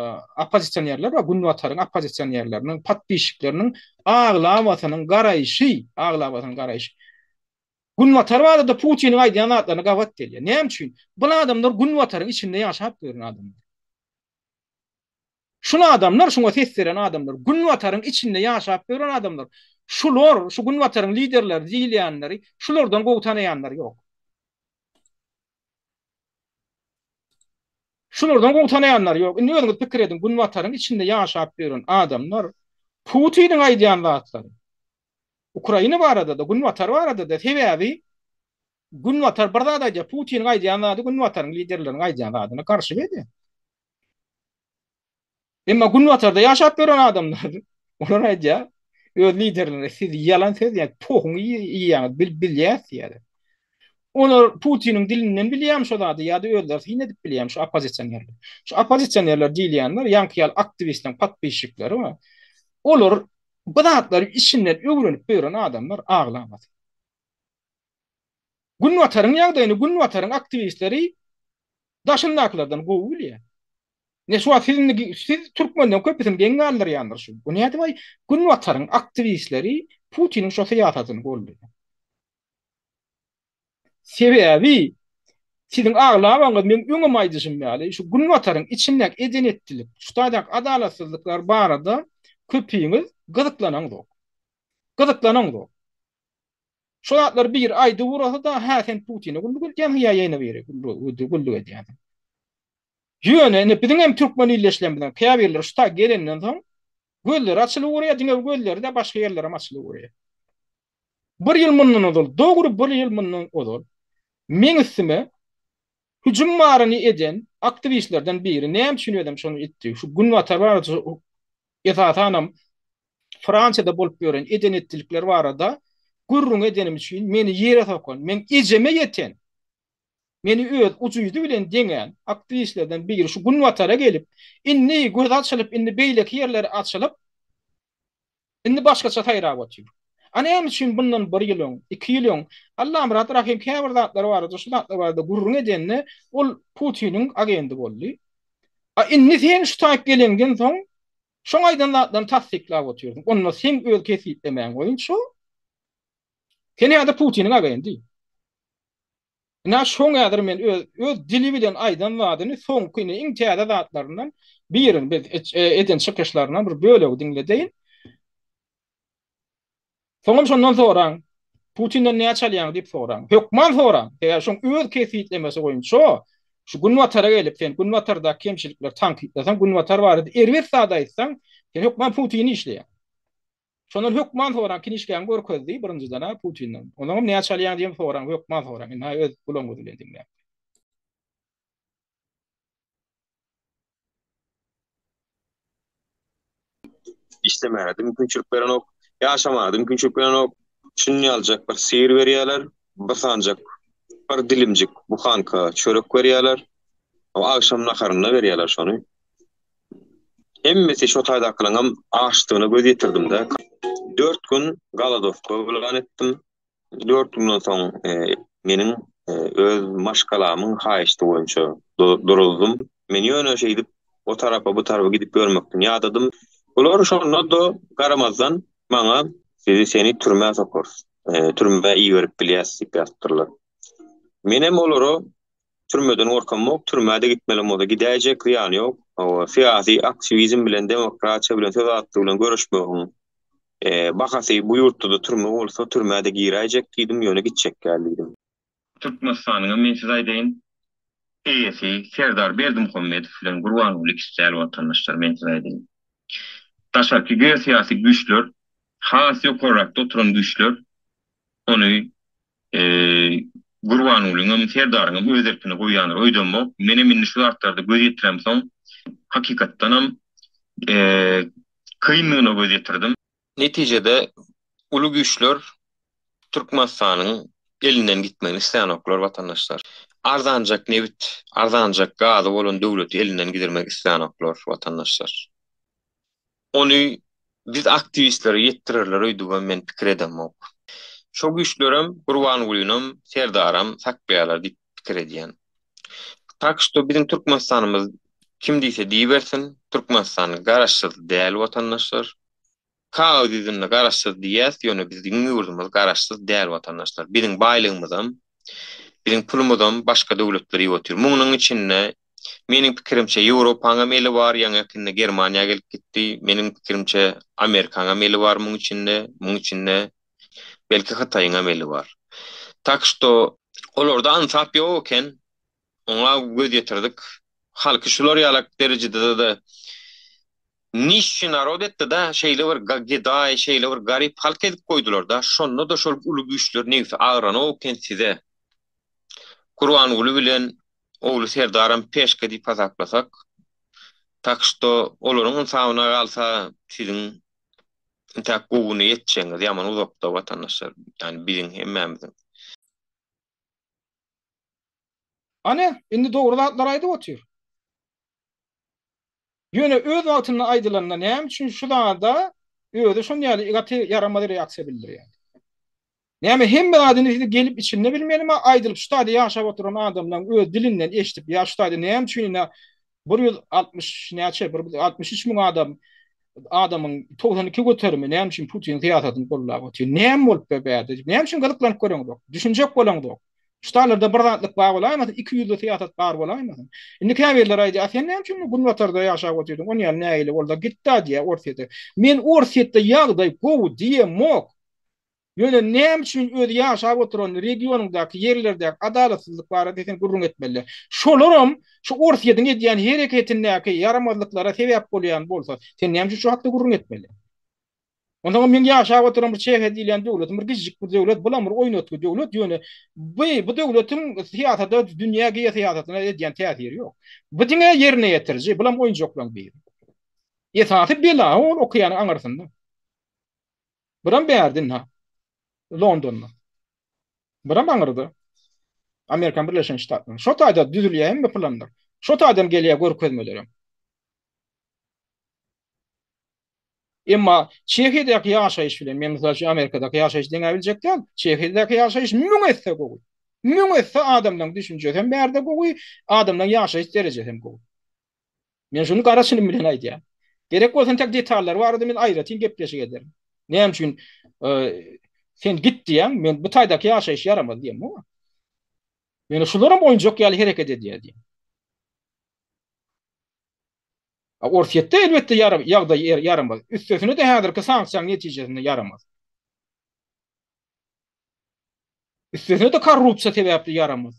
oppozisionerler we Günbataryň oppozisionerleriniň, podpisçikleriniň aglabasynyň garaýşy, aglabasynyň garaýşy Günbatar barada Putiniň aýdýan zatlaryna gabat gelýär. Näme üçin? Bu adamlar Günbataryň içinde ýaşap ýören adamlar. Şul adamlar, şuňa ses beren adamlar, Günbataryň içinde ýaşap ýören adamlar. Şular, şu Günbataryň liderleri diýilýänleri, şulardan gowy tanaýanlar ýok. Şulardan gowy tanaýanlar ýok. Indi özüňiz pikir ediň, Günbataryň içinde ýaşap ýören adamlar Putiniň aýdýan zatlary Ukraina barada-da, Günbatar barada-da, sebäbi. Günbatar bir zat aýdýar, Putiniň aýdýan zady Günbataryň liderleriniň aýdýan zadyna garşy gelýär. Emma Günbatarda ýaşap ýören adamlar, olar aýdýar, öz liderlerine siz ýalan sözleýäňiz, pohuňy iýýäňiz, bil bilýäs diýýärler. Olar Putiniň dilinden bilýärmi şo zady ýa-da özleri syn edip bilýärmi şu oppozisionerler? Şu oppozisionerler diýilýänler ýaňky ýaly aktiwistleriň podpisçikleri bar. Olar bu zatlary içinden öwrenip ýören adamlar aglamasyn. Günbataryň ýagdaýyny Günbataryň aktiwistleri daşyndakylardan gowy bilýär. Ne şu wagt siz indi siz türkmenden köpüsini geň galdyrýandyr şu. Bu nädip aý Günbataryň aktiwistleri Putiniň şo syýasatyny goldaýar. Sebäbi siziň aglabaňyz meň öňem aýdyşym ýaly şu Günbataryň içindäki eden-etdilik, şu taýdaky adalatsyzlyklar barada köpiňiz gyzyklanaňzok. Gyzyklanaňzok. Şo zatlary biri aýdyp ugrasa-da, hä sen Putine gulluk edýäňsiň ýa ýene biri gulluk edýänsiň. Ýöne indi biziň hem türkmen ildeşlerimiziň käbirleri şu taý gelenden soň gözleri açylyp ugraýar, diňe bir gözleri-de başga ýerlerem açylyp ugraýar. Bir ýyl mundan ozal, dogry bir ýyl mundan ozal meň üstüme hüjüm baryny eden aktiwistlerden biri näme üçin özem şony etdi? Şu günbatar barada esasanam Fransiýada bolup ýören eden-etdilikler barada gürrüň edenim üçin meni ýere sokan, meň ejeme ýeten, meni öz ujydy bilen deňän aktiwistlerden biri şu günbatara gelip, indi gözi açylyp, indi beýleki ýerleri açylyp, indi başgaça saýrap otyr. A näme üçin bundan bir ýyl öň, iki ýyl öň Allamyrat Rahym käbir zatlar barada, şu zatlar barada gürrüň edende, ol Putiniň agendi boldy. A indi sen şu taýyp geleňden soň, Şoň aýdan zatlaryny tassyklap otyrsyň. Onda seň öz kesgitlemäň boýunça sen häzir Putiniň agendi. Ynha şoň häzir men öz öz dili bilen aýdan zadyny soňky ine iň täze zatlaryndan birini biz eden çykyşlaryndan bir bölegi diňledeýin. Soňam şondan soraň, Putinden näçe alýaň diýip soraň. Hökman soraň. Sebäbi şoň öz kesgitlemesi boýunça şu Günbatara gelip sen Günbatardaky kemçilikleri tankytlasaň, Günbatar barada erbet zat aýtsaň, sen hökman Putini işleýäň. Şondan hökman soraň, kinişkäňi görkez diý birinjiden-ä Putinden. Onsoňam näçe alýaň diýip soraň, hökman soraň. Ynha öz gulagyňyz bilen diňläň. Işlemäge-de mümkinçilik berenok, ýaşamaga-da mümkinçilik berenok. Şuny ýaljak bir syr berýärler, bir sanjak, bir dilimjik buhanka çörek berýärler. Agşam naharynda berýärler şony. Hemmesi şo taýdakylaryňam açdygyna göz ýetirdim-de. Dört gün golodowka yglan etdim. Dört günden soň meniň öz maşgalamyň haýyşty boýunça duruzdym. Men ýöne şeýdip o tarapa bu tarapa gidip ýörmekden ýadadym. Bular şonda-da garamazdan maňa sizi seni türmä sokarys, türmä iberip bilýäs diýip ýazypdyrlar. Menem olara türmeden gorkamok, türmä-de gitmelem bolsa gidäýjek, zyýany ýok. Syýasy aktiwizm bilen, demokratiýa bilen, söz azatlygy bilen göreşmegiň Bahasy bu ýurtda-da türme bolsa, türmä-de giräýjek diýdim, ýöne gitjek däl diýdim. Türkmenistanyňam men size aýdaýyn, eýesi Serdar Berdimuhamedow bilen Gurbanguly ikisi däl watandaşlar men size aýdaýyn. Daşarky geosyýasy güýçler, has ýokarrakda oturan güýçler ony Gurbangulyňam, Serdaryňam öz erkine goýýandyr öýdemok. Menem indi şu zatlarda göz ýetiremsoň, hakykatdanam kyndygyna göz ýetirdim. Netijede uly güýçler Türkmenistanyň elinden gitmegini islänoklar watandaşlar. Arzanjak nebit, arzanjak gazy bolan döwleti elinden gidirmek islänoklar watandaşlar. Ony biz aktiwistlere ýetdirerler öýdübem men pikir edemok. Şo güýçlerem Gurbangulynam, Serdaram saklaýarlar diýip pikir edýän. Tak şto biziň Türkmenistanymyz kim diýse diýibersin, Türkmenistan garaşsyz däl watandaşlar. Kagyz ýüzünde garaşsyz diýýäs, ýöne biziň ýurdumyz garaşsyz däl watandaşlar. Biziň baýlygymyzam, biziň pulumyzam başga döwletler iýip otyr. Munuň içinde Meniň pikirimçe Ýewropaňam eli bar, ýaňy ýakynda Germaniýa gelip gitdi. Meniň pikirimçe Amerikaňam eli bar muň içinde, muň içinde belki Hytaýyňam eli bar. Tak şto olarda ynsap ýok eken. Oňa göz ýetirdik. Halky şular ýalak derejede-de nişşi narod etdi-da, şeýle bir gedaý, şeýle bir garyp halk edip goýdular-da. Şonda-da şol uly güýçler nebsi agranok eken size. Gurbanguly bilen ogly Serdaram peşka diýip hasaplasak, tak şto olaryň ynsabyna galsa siziň intäk gowuny ýetjegiňiz ýaman uzakda watandaşlar, ýagny biziň hemmämiziň. Ana, indi dogry zatlary aýdyp otyr. Ýöne öz wagtynda aýdylanda näme üçin şu zada özi şon ýaly gaty ýaramaz reaksiýa bildirýär? Näme hemme zady indi siz gelip içinde bilmelimi aýdylyp şu taýda ýaşap oturan adamlaň öz dilinden eşidip ýa şu taýda näme üçin ine 160 näçe 163 müň adam adamyň 92 göterimi näme üçin Putiniň syýasatyny gollap otyr? Näme bolup be bärde diýip näme üçin gyzyklanyp göreňzok? Düşünjek bolaňzok. Şu taýlarda bir zatlyk bar bolaýmasyn, ikiýüzli syýasat bar bolaýmasyn. Indi käbirleri aýdýar, a sen näme üçin günbatarda ýaşap otyrdyň, on ýaly nägile bolsa git-dä diýýär Orsýete. Men Orsýetde ýagdaý gowy diýemok. Ýöne näme üçin öz ýaşap oturan regionyňdaky ýerlerdäki adalatsyzlyk barada sen gürrüň etmeli. Şolaram şu Orsýetiň edýän hereketindäki ýaramazlyklara sebäp bolýan bolsa, sen näme üçin şu hakda gürrüň etmeli? Onsoňam meň ýaşap oturan bir Çehiýa diýilýän döwletim bir kiçijik bir döwlet, bulam bir oýnatgy döwlet, ýöne bu bu döwletiň syýasata, dünýä geosyýasatyna edýän täsiri ýok. Bu diňe ýerine ýetiriji, bulam oýunjaklaryň biri. Esasy bela ol okeanyň aňyrsynda. Buram bärde ynha. Londonda. Buram aňyrda. Amerikan Birleşen Ştatlarynda. Şo taýda düzülýär hemme planlar. Şo taýdan gelýär görkezmelerem. Emma Çehiýadaky ýaşaýyş bilen, men mysal üçin Amerikadaky ýaşaýşy deňäbiljek däl. Çehiýadaky ýaşaýyş müň esse gowy. Müň esse adamlaryň düşünjesi hem bärde gowy, adamlaryň ýaşaýyş derejesi hem gowy. Men şuny gara çynym bilen aýdýan. Gerek bolsa entek detallar barada men aýratyn gepleşik ederin. Näme üçin sen git diýýäň, men bu taýdaky ýaşaýyş ýaramaz diýemok. Ýöne şularam oýunjak ýaly hereket edýär diýýän. Orsýetde elbetde ýagdaý er, ýaramaz. Üstesine-de häzirki sanksiýanyň netijesinde ýaramaz. Üstesine-de korrupsiýa sebäpli ýaramaz.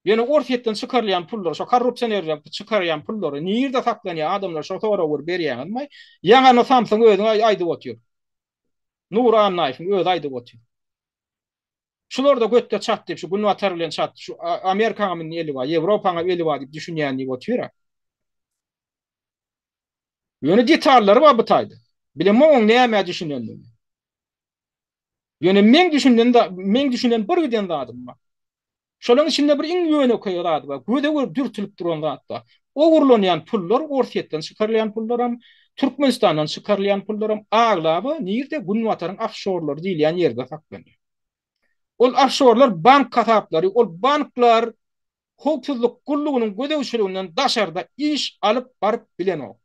Ýöne Orsýetden çykarylýan pullar, şo korrupsionerler çykarýan pullary nirde saklanýar, adamlar şo soragy bir berýäňizmi? Ýaňy samsyň özüň aýdyp otyr. Nury Annaýewiň özi aýdyp otyr. Şularda götde çat diýip, şu günbatar bilen çat, şu Amerikaňam indi eli bar, Ýewropaňam eli bar diýip düşünýän diýip otyr-a. Ýöne detallary bar bu taýda. Bilemok oň nämä düşünendigini. Ýöne meň düşünen meň düşünen bir giden zadym bar. Şolaryň içinde bir iň ýönekeý zady bar, göze görüp dürtülip duran zat bar. Ogurlanýan pullar Orsýetden çykarylýan pullaram, Türkmenistandan çykarylýan pullaram aglaba nirde Günbataryň ofşorlary diýilýän ýerde saklanýar. Ol ofşorlar bank hasaplary, ol banklar howpsuzlyk gullugynyň gözegçiliginden daşarda iş alyp baryp bilenok.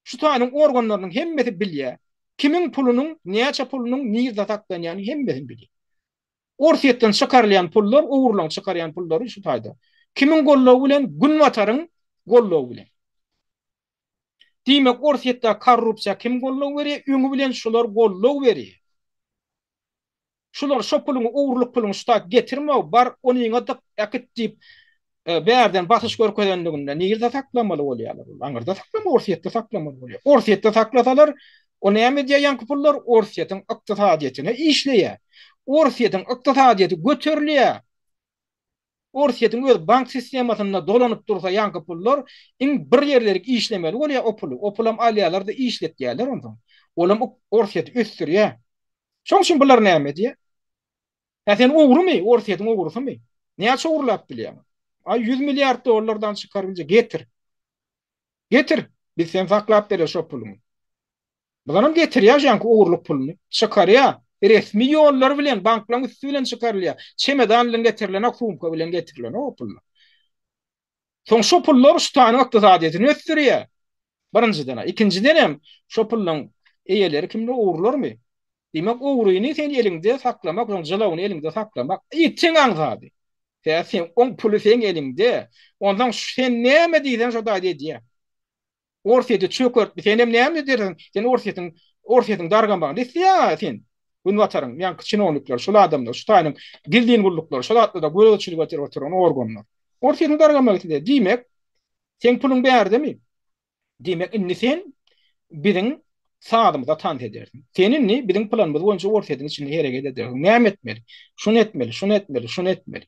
Şu taýynyň organlarynyň hemmesi bilýär. Kimiň pulunyň, näçe pulunyň nirde saklanýanyny hemmesini bilýär. Orsýetden çykarylýan pullar, ogurlaň çykarýan pullary şu taýda. Kimiň goldawy bilen? Günbataryň goldawy bilen. Diýmek, Orsýetdäki korrupsiýa kim goldaw berýär? Öňi bilen şular goldaw berýär. Şular şo puluňy, ogurlyk puluňy şu taýt getirme, bar onyňa dyk, äkit diýip, bärden basyş görkezenliginde nirde saklamaly bolýarlar ol? Aňyrda saklama, Orsýetde saklamaly bolýar. Orsýetde saklasalar, o näme edýär ýaňky pullar? Orsýetiň ykdysadyýetine işleýär. Orsýetiň ykdysadyýeti göterilýär. Orsýetiň öz bank sistemasynda dolanyp dursa ýaňky pullar iň bir ýerlerik işlemeli bolýar o puly. O pulam alýarlar-da işletýärler onsoň. Olam Orsýeti ösdürýär. Şoň üçin bular näme edýär? Hä sen ogrumy? Orsýetiň ogrusymy? Näçe ogurlap bilýäň? Aý 100 milliard dollardan çykar biljek. Getir. Getir. Biz seni saklap bereris şo puluňy. Bulanam getirýär ýaňky ogurlyk puluny. Çykarýar. Resmi ýollar bilen, banklaryň üsti bilen çykarylýar. Çemedan bilen getirilenok, sumka bilen getirilenok o pullar. Soň şo pullar şu taýynyň ykdysadyýetini ösdürýär. Birinjiden. Ikinjiden hem şo pullaryň eýeleri kimler ogrularmy? Diýmek, ogryny sen eliňde saklamak, oň jylawyny eliňde saklamak itiň aňsady. Sebäbi sen oň puly seň eliňde. Onsoň sen näme diýseň şo taýda edýär. Orsýeti çökertdi. Sen hem näme edersiň? Sen Orsýetiň Orsýetiň dargamagyny isleýäň-ä sen. Günbataryň ýaňky çinownikleri, şol adamlar, şu taýynyň gizlin gulluklary, şol zatlarda gözegçilik edip oturan organlar. Orsýetiň dargamagyny isleýär. Diýmek, seň puluň bärdemi? Diýmek, indi sen biziň sazymyza tans edersiň. Sen indi biziň planymyz boýunça Orsýetiň içinde hereket edersiň. Näme etmeli? Şuny etmeli, şuny etmeli, şuny etmeli.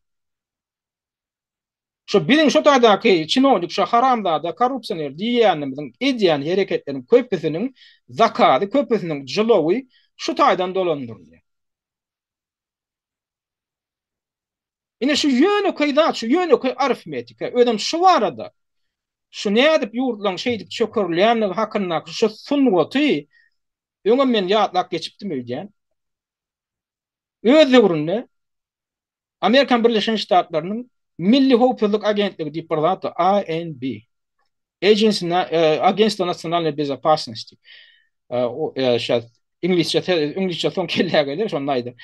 Şu biziň şu taýdaky çinownik şu haramzada korrupsioner diýýänimiziň edýän hereketleriniň köpüsiniň zakazy köpüsiniň jylawy şu taýdan dolandyrylýar. Ine şu ýönekeý zat, şu ýönekeý arifmetika. Özem şu barada şu nädip ýurtlaryň şeýdip çökerilýändigi hakyndaky şu sungaty öňem men ýatlap geçipdim öýdýän. Öz döwründe Amerikan Birleşen Ştatlarynyň Milli howpsuzlyk agentligi diýip bir zat bar, ANB. Agency, Agentstvo nasionalnoý bezopasnosti. Şa iňlisçe iňlisçe soň kellä geler, şonda aýdar.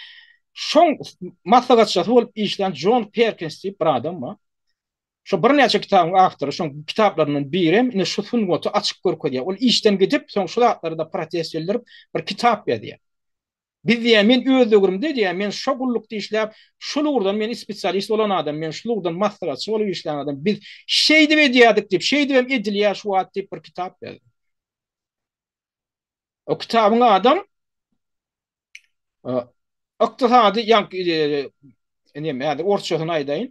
Şoň maslahatçysy bolup işlän Jon Perkins diýip bir adam bar. Şo birnäçe kitabyň awtory, şoň kitaplaryndan birem ine şu sungaty açyk görkezýär. Ol işden gidip, soň şu zatlara-da protest bildirip, bir kitap ýazýar. Biz diýýär, men öz döwrümde diýýär, men şo gullukda işläp, şul ugurdan men spesialist bolan adam, men şul ugurdan maslahatçy bolup işlän adam, biz şeýdip edýärdik diýip, şeýdibem edilýär şu wagt diýip bir kitap ýazdy. O kitabyň adam ykdysady ýaňky näme, häzir orsçasyny aýdaýyn.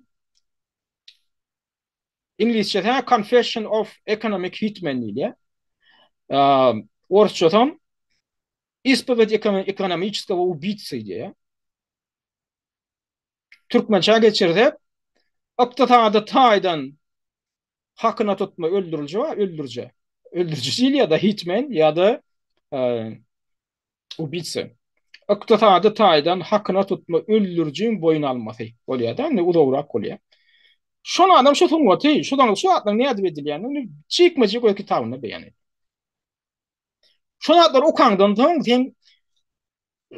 Iňlisçesi Confession of Economic Hitman diýilýär. Orsçasam Ispowied ekonomiçeskogo ubiýtsy diýýär. Türkmençä geçirsek, ykdysady taýdan hakyna tutma öldürilji bar, öldüriji. Öldüriji diýilýär ýa-da hitmen ýa-da ubiýtsa. Ykdysady taýdan hakyna tutma öldürijiň boýun almasy bolýar-da, indi uzagrak bolýar. Şol adam şu sungaty, şu zatlaryň nädip edilýändigini jikme-jik öz kitabynda beýan edýär. Şu zatlary okaňdan soň sen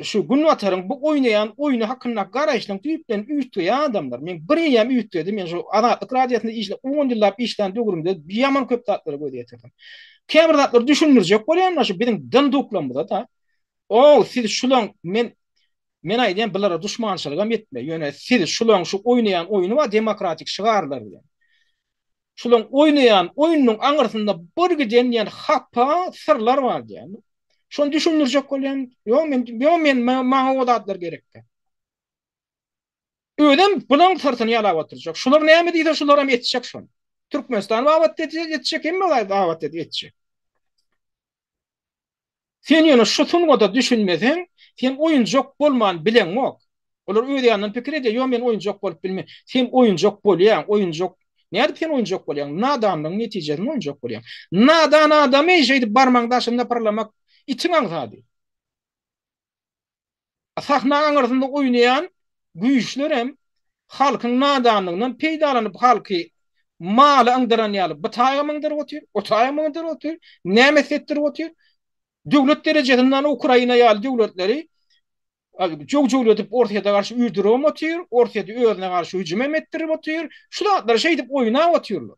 şu Günbataryň bu oýnaýan oýny hakynda garaýyşlaň düýpden üýtgeýär adamlar. Men bir eýýäm üýtgedi. Men şu Azatlyk radiosynda işläp 10 ýyllap işlän döwrümde ýaman köp zatlara göz ýetirdim. Käbir zatlary düşündirjek bolýan şu biziň dynduklarymyza-da. O siz şulaň men men aýdýan bulara duşmançylygam etme. Ýöne siz şulaň şu oýnaýan oýny bar demokratik şygarlar bilen. Şulaň oýnaýan oýnunyň aňyrsynda bir giden diýen hapa syrlar bar diýen. Şony düşündirjek bolýan. Ýok men ýok men maňa o zatlar gerekde. Özem bulaň syrtyny ýalap oturjak. Şular näme diýse şularam etjek şony. Türkmenistan babatda etjek, hemme babatda etjek. Sen ýöne şu sungata düşünmeseň, sen oýunjak bolman bileňok. Olar öz ýanyndan pikir edýär, ýok men oýunjak bolup bilmen. Sen oýunjak bolýaň, oýunjak. Nädip sen oýunjak bolýaň? Nadanlygyň netijesinde oýunjak bolýaň. Nadan adamy şeýdip barmagyň daşynda pyrlamak itiň aňsady. Sahna aňyrsynda oýnaýan güýçlerem halkyň nadanlygyndan peýdalanyp halky maly yňdyran ýaly bu taýam yňdyryp otyr, o taýam yňdyryp otyr, näme etse etdirip otyr. Döwlet derejesinden Ukraina ýaly döwletleri jöw-jöwledip Orsýete garşy üýrdüribem otyr, Orsýeti özüne garşy hüjümem etdirip otyr. Şu zatlary şeýdip oýnap otyrlar.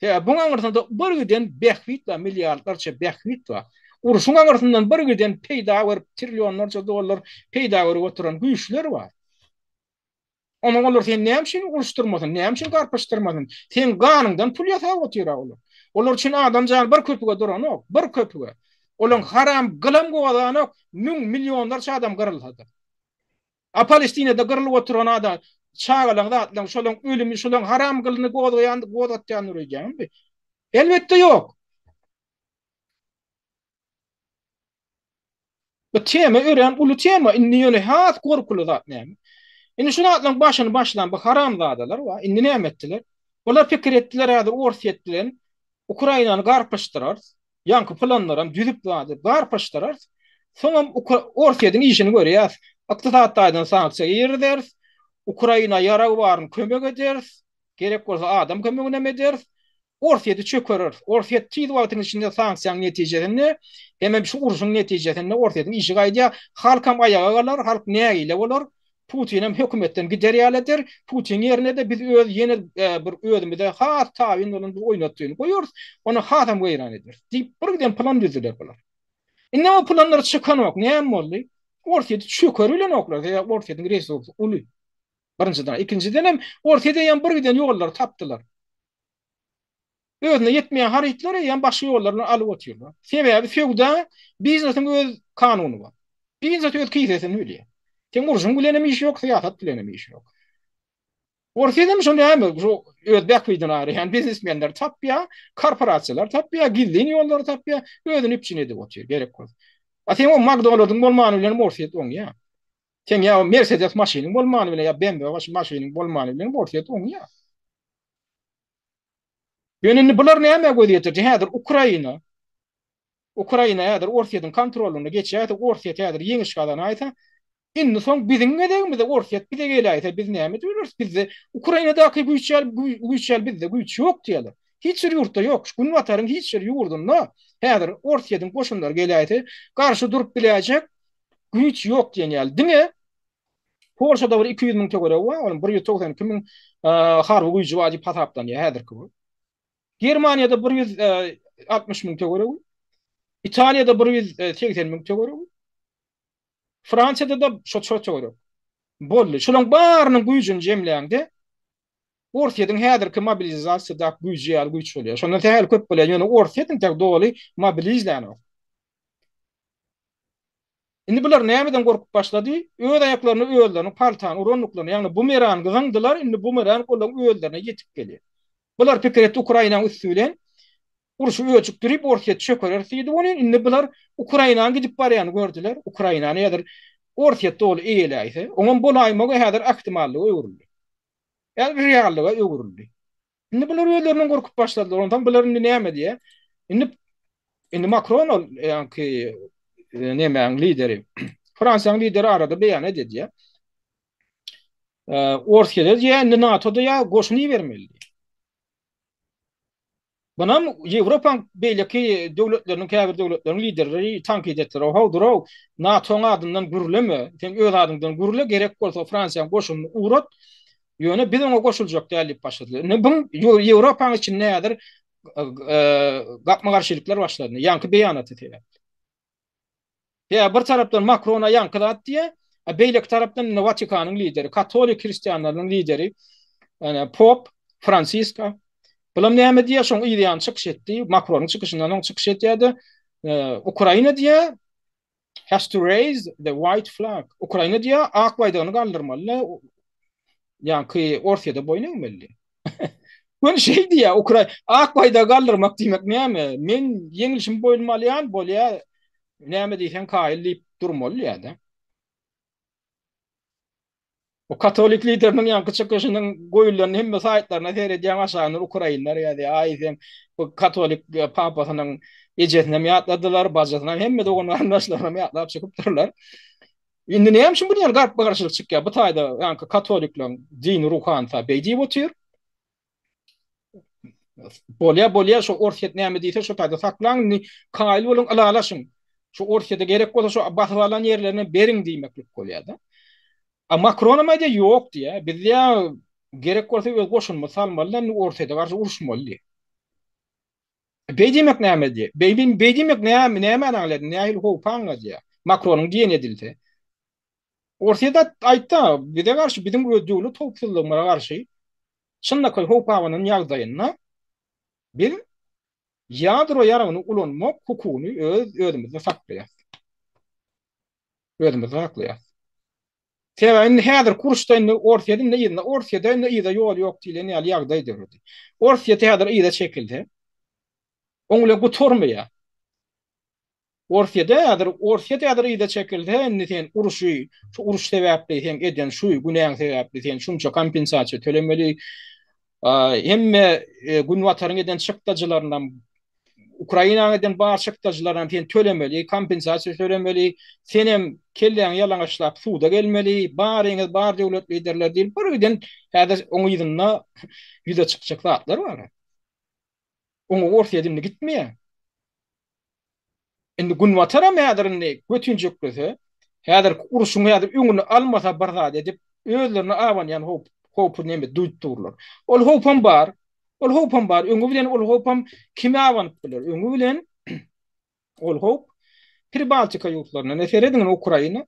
Sebäbi buň aňyrsynda bir giden bähbit bar, milliardlarça bähbit bar. Urşuň aňyrsyndan bir giden peýda görüp, trillionlarça dollar peýda görüp oturan güýçler bar. Onuň olar seni näme üçin uruşdyrmasyn, näme üçin garpyşdyrmasyn? Seň ganyňdan pul ýasap otyr-a olar. Olar üçin adam jany bir köpüge duranok, bir köpüge. Olaň haram gylam gozanok, müň, millionlarça adam gyrylsa-da. A Palestinada gyrylyp oturan adam çagalaň zatlaň şolaň ölümi şolaň haram gylyny gozgaýan gozgatýandyr öýdýäňmi? Elbetde ýok. Bu tema örän uly tema. Indi ýöne has gorkuly zat näme? Indi şu zatlaň başyny başlan bu haramzadalar bar. Indi näme etdiler? Bular pikir etdiler häzir Orsýet bilen Ukrainany garpyşdyrarys. Ýaňky planlaram düzüp zady garpyşdyrarys. Soňam Orsýetiň işini görýäs. Ykdysady taýdan sanksiýa girizeris. Ukraina ýarag baryny kömek ederis. Gerek bolsa adam kömeginem ederis. Orsýeti çökereris. Orsýet tiz wagtyň içinde sanksiýanyň netijesinde hemem şu urşuň netijesinde Orsýetiň işi gaýdýar. Halkam aýaga galar, halk nägile bolar. Putinem hökümetden gider ýaly eder. Putin ýerine-de biz öz ýene bir özümize has tabyn bolan bir oýnatgyny goýarys, ony hasam weýran ederis diýip bir giden plan düzdüler bular. Indi o planlar çykanok. Näme boldy? Orsýeti çöker bilenoklar. Sebäbi Orsýetiň resursy uly. Birinjiden. Ikinjidenem Orsýet eýýäm bir giden ýollary tapdylar. Özüne ýetmeýän harytlary eýýäm başga ýollar bilen alyp otyrlar. Sebäbi söwda biznesiň öz kanuny bar. Biznes öz kisesini bilýär. Seň urşuň bilenem işi ýok, syýasat bilenem işi ýok. Orsýet hem şo näme, şu öz bähbidini araýan biznesmenleri tapýar, korporasiýalary tapýar, gizlin ýollary tapýar, özüni üpjün edip otyr, gerek bolsa. A seň o Makdonaldyň bolmany bilen Orsýet oňýar. Seň ýa Mercedes maşynyň bolmany bilen ýa BMW maşynyň bolmany bilen Orsýet oňýar. Ýöne indi bular nämä göz ýetirdi? Häzir Ukraina Ukraina häzir Orsýetiň kontrolyna geçäýse, Orsýet häzir ýeňiş gazanaýsa, indi soň biziň gezegimizde Orsýet bize geläýse, biz näme edibereris? Bizde Ukrainadaky güýç ýaly güýç ýaly bizde güýç ýok diýýärler. Hiç bir ýurtda ýok. Şu Günbataryň hiç bir ýurdunda häzir Orsýetiň goşunlary geläýse, garşy durup biläýjek güýç ýok diýen ýaly. Diňe Polşada bir 200 müň töweregi bar, onuň 192 müň harby güýji bar diýip hasaplanýar häzirki wagt. Germaniýada 160 müň töweregi, Italiýada 180 müň töweregi, Fransiýada-da şo şo töwerek. Boldy. Şolaryň barynyň güýjüni jemläňde, Orsýetiň häzirki mobilizasiýadaky güýji ýaly güýç bolýar. Şondan sähel köp bolýar, ýöne Orsýet entek doly mobilizlänok. Indi bular nämeden gorkup başlady? Öz aýaklaryna özleriniň paltany urandyklaryny, ýagny bumerangy zyňdylar, indi bumerang olaryň özlerine ýetip gelýär. Bular pikir etdi Ukrainanyň üsti bilen urşy öjükdirip Orsýeti çökereris diýdi welin, indi bular Ukrainanyň gidip barýanyny gördüler. Ukrainany häzir Orsýet doly eýeläýse, oňam bolaýmagy häzir ähtimallyga öwrüldi. Ýagny reallyga öwrüldi. Indi bular özlerinden gorkup başladylar. Onsoň bular indi näme diýýär? Indi indi Makron ol ýaňky e, nemäň lideri. Fransiýanyň lideri arada beýanat edýär. E, Orsýete diýýär, indi NATO-da ýa goşun ibermeli. Bunam Ýewropaň beýleki döwletleriniň käbir döwletleriniň liderleri tankyt etdiler. How durow, NATO-nyň adyndan gürleme, sen öz adyňdan gürle, gerek bolsa Fransiýanyň goşunyny ugrat. Ýöne biz oňa goşuljak däl diýip başladylar. Indi bu Ýewropanyň içinde häzir gapma-garşylyklar başlandy. Ýaňky beýanaty sebäpli. Ýa bir tarapdan Makrona ýaňky zat diýýär, a beýleki tarapdan indi Watikanyň lideri, katolik hristianlarynyň lideri, ýani pop Fransiska. Bulam näme diýýär, şoň yz ýany çykyş etdi. Makronyň çykyşyndan soň çykyş etýär-de, Ukraina diýýär, has to raise the white flag. Ukraina diýýär, ak baýdagyny galdyrmaly, ýaňky Orsýede boýun egmeli. Göni şeý diýýär, Ukra ak baýdagy galdyrmak diýmek näme? Men ýeňilişimi boýnuma alýan, bolýa, näme diýseň kaýyl diýip durmaly diýýär-de. O katolik lideriniň ýaňky çykyşynyň goýulan hemme saýtlaryna seredýäň, aşagyndan ukrainler ýazýar. Aý sen bu katolik e, papasynyň ejesinem ýatladylar, bajysynam, hemme dogan-garyndaşlarynam ýatlap çykypdyrlar. Indi näme üçin bu ýaly gapma-garşylyk çykýar? Bu taýda ýaňky katolikleriň dini ruhanysy beý diýip otyr. Bolýa, bolýa, şo Orsýet näme diýse şo taýda saklaň, indi kaýyl boluň, ylalaşyň. Şu Orsýete gerek bolsa şo basyp alan ýerlerini beriň diýmeklik bolýar-da. A Makronam aýdýar, ýok diýýär. Biz diýýär, gerek bolsa öz goşunymyzy salmaly-da, indi Orsýete garşy uruşmaly diýýär. Beý diýmek näme diýýär? Beý, beý diýmek näme, nämäni aňladýar? Nähili howpy aňladýar? Makronyň diýeni edilse. Orsýet aýtdy, bize garşy, biziň öz döwlet howpsuzlygymyza garşy çynlakaý howp abanan ýagdaýynda biz ýadro ýaragyny ulanmak hukugyny öz özümizde saklaýarys. Özümizde saklaýarys. Sebäbi indi häzirki uruşda indi Orsýet indi yzyna, Orsýete indi yza ýol ýok diýlen ýaly ýagdaý döredi. Orsýet häzir yza çekilse, oň bilen gutarmaýar. Orsýete häzir, Orsýet häzir yza çekilse, indi sen uruşy, şu uruş sebäpli sen eden şu günäň sebäpli sen şunça kompensasiýa tölemeli. Hemme e, Günbataryň eden çykdajylaryndan Ukrainanyň eden bar çykdajylaryny sen tölemeli, kompensasiýa tölemeli, senem kelläňi ýalaňaçlap suda gelmeli, baryňyz bar döwlet liderleri diýip bir giden häzir oň yzynda ýüze çykjak zatlar bar. Oňa Orsýet indi gitmeýär. Indi Günbataram häzir indi götinjeklese, häzirki urşuň häzir öňüni almasa bir zat edip, özlerine abanýan howp, howpy neme duýup durlar. Ol howpam bar. Ol howpam bar. Öňi bilen ol howpam kime abanyp biler? Öňi bilen ol howp Pribaltika ýurtlaryna. Ne serediň Ukraina,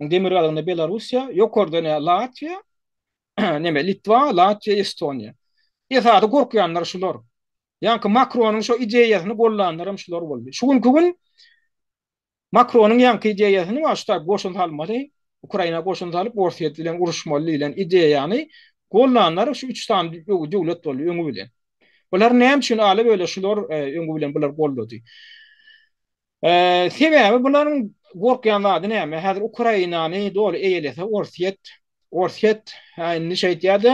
demirgazygynda Belarussiýa, ýokarda ne Latwiýa, neme Litwa, Latwiýa, Estoniýa. Esasy gorkýanlar şular. Ýaňky Makronyň şo ideýasyny gollanlaram şular boldy. Şu günki gün Makronyň ýaňky ideýasyny bar, şu taýp goşun salmaly. Ukraina goşun salyp Orsýet bilen uruşmaly diýlen ideýany gollanlar şu üç sany döwlet boldy öňi bilen. Bular näme üçin ala-böle şular öňi bilen bular gollady? Sebäbi bularyň gorkýan zady näme? Häzir Ukrainany doly eýelese Orsýet, Orsýet hä indi şeýtýär-de,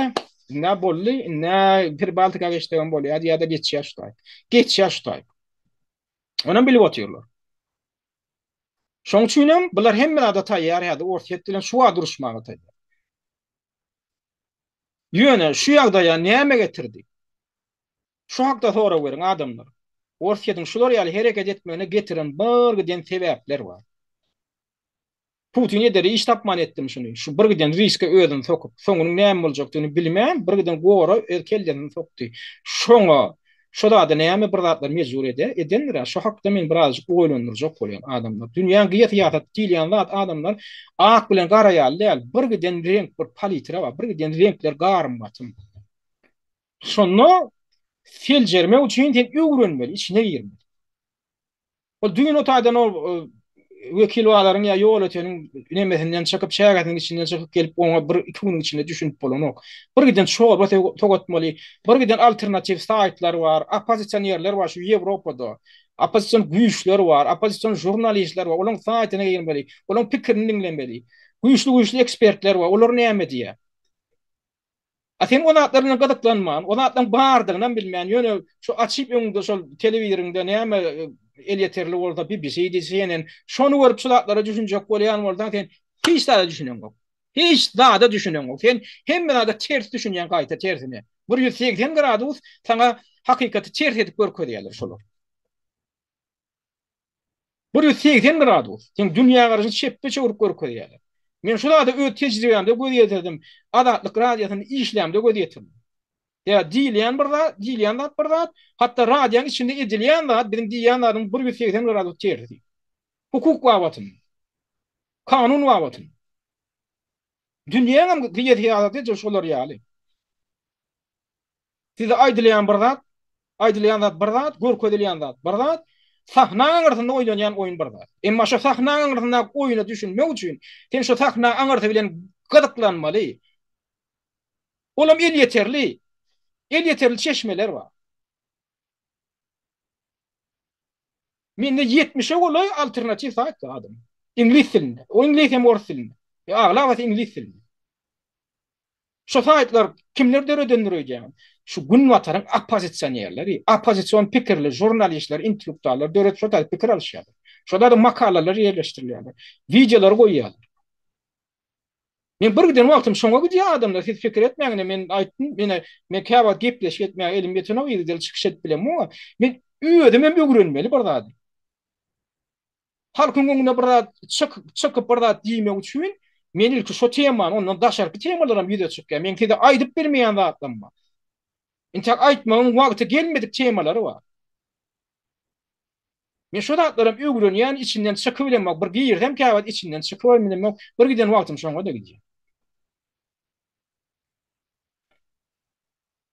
indi boldy, indi Pribaltika geçsegem bolýar diýýär-de geçýär şu taýyp. Geçýär şu taýyp. Onam bilip otyrlar. Şoň üçinem bular hemme zada taýýar häzir Orsýet bilen şu wagt uruşmaga taýýar. Ýöne şu ýagdaýa näme getirdi? Şu hakda sorag beriň adamlar. Orsýetiň şular ýaly hereket etmegine getiren bir giden sebäpler bar. Putin edere iş tapman etdim şuny. Şu bir giden riske özüni sokup, soňunyň näme boljakdygyny bilmän, bir giden gora öz kellesini sokdy. Şoňa, şo zada näme bir zatlar mejbur eder, edendir-ä. Şo hakda men birazajyk oýlandyrjak bolýan adamlar. Dünýäň geosyýasaty diýilýän zat adamlar ak bilen gara ýaly däl. Bir giden reňk, bir palitra bar. Bir giden reňkler garym-gatym. Şonda seljermek üçin sen öwrenmeli, içine girmeli. Ol düýn o taýdan ol Wekilbazaryň ýa Ýolöteniň nemesinden çykyp, çägesiniň içinden çykyp gelip oňa bir iki günüň içinde düşünip bolanok. Bir giden çorba sogatmaly, bir giden alternatiw saýtlar bar, oppozisionerler bar şu Ýewropada. Oppozision güýçler bar, oppozision žurnalistler bar, olaryň saýtyna girmeli, olaryň pikirini diňlemeli. Güýçli-güýçli ekspertler bar, olar näme diýýär? A sen o zatlar bilen gyzyklanman, o zatlaryň bardygynam bilmän, ýöne şu açyp öňüňde şol telewizoryňda näme elýeterli bolsa BBC-di, CNN, şony görüp şu zatlara düşünjek bolýan bolsaň sen hiç zada düşüneňok. Hiç zada düşüneňok. Sen hemme zada ters düşünýäň gaýta tersine. 180 gradus saňa hakykaty ters edip görkezýärler şolar. 180 gradus. Seň dünýägaraşyňy çepbe çöwrüp görkezýärler. Men şu zada öz tejribämde göz ýetirdim. Azatlyk radiosynda işlämde göz ýetirdim. Ýa diýilýän bir zat, diýilýän zat bir zat, hatda radionyň içinde edilýän zat biziň diýýän zadyň 180 gradus tersi. Hukuk babatynda. Kanun babatynda. Dünýäňem geosyýasaty edil şolar ýaly. Size aýdylýan bir zat, aýdylýan zat bir zat, görkezilýän zat bir zat, sahnaň aňyrsynda oýnalýan oýun bir zat. Emma şo sahnaň aňyrsyndaky oýuna düşünmek üçin sen şo sahnaň aňyrsy bilen gyzyklanmaly. Olam elýeterli. Elýeterli çeşmeler bar. Mende ýetmişe golaý alternatiw saýt bar adam. Iňlis dilinde. O iňlis hem orus dilinde. Aglabasy iňlis dilinde. Şu saýtlar kimler döredendir öýdýäňiz? Şu günbataryň oppozisionerleri, oppozision pikirli žurnalistler, intellektuallar döredip şo taýda pikir alyşýarlar. Şo taýda makalalar ýerleşdirilýärler. Wideolary goýýarlar. Men bir giden wagtym şoňa gidýär adamlar, siz pikir etmäň ine men aýtdym, ine men käwagt gepleşik etmäge elim ýetenok, yzygiderli çykyş edip bilemok. Men özüm hem öwrenmeli bir zady. Halkyň öňüne bir zat çykyp bir zat diýmek üçin men ilki şo temany ondan daşarky temalaram ýüze çykýar. Meň size aýdyp bilmeýän zatlarym bar. Intäk aýtmagyň wagty gelmedik temalary bar. Men şo zatlaram öwrenýän içinden çykybilemok. Bir girsem käwagt içinden çykybam bilemok. Bir giden wagtym şoňa-da gidýär.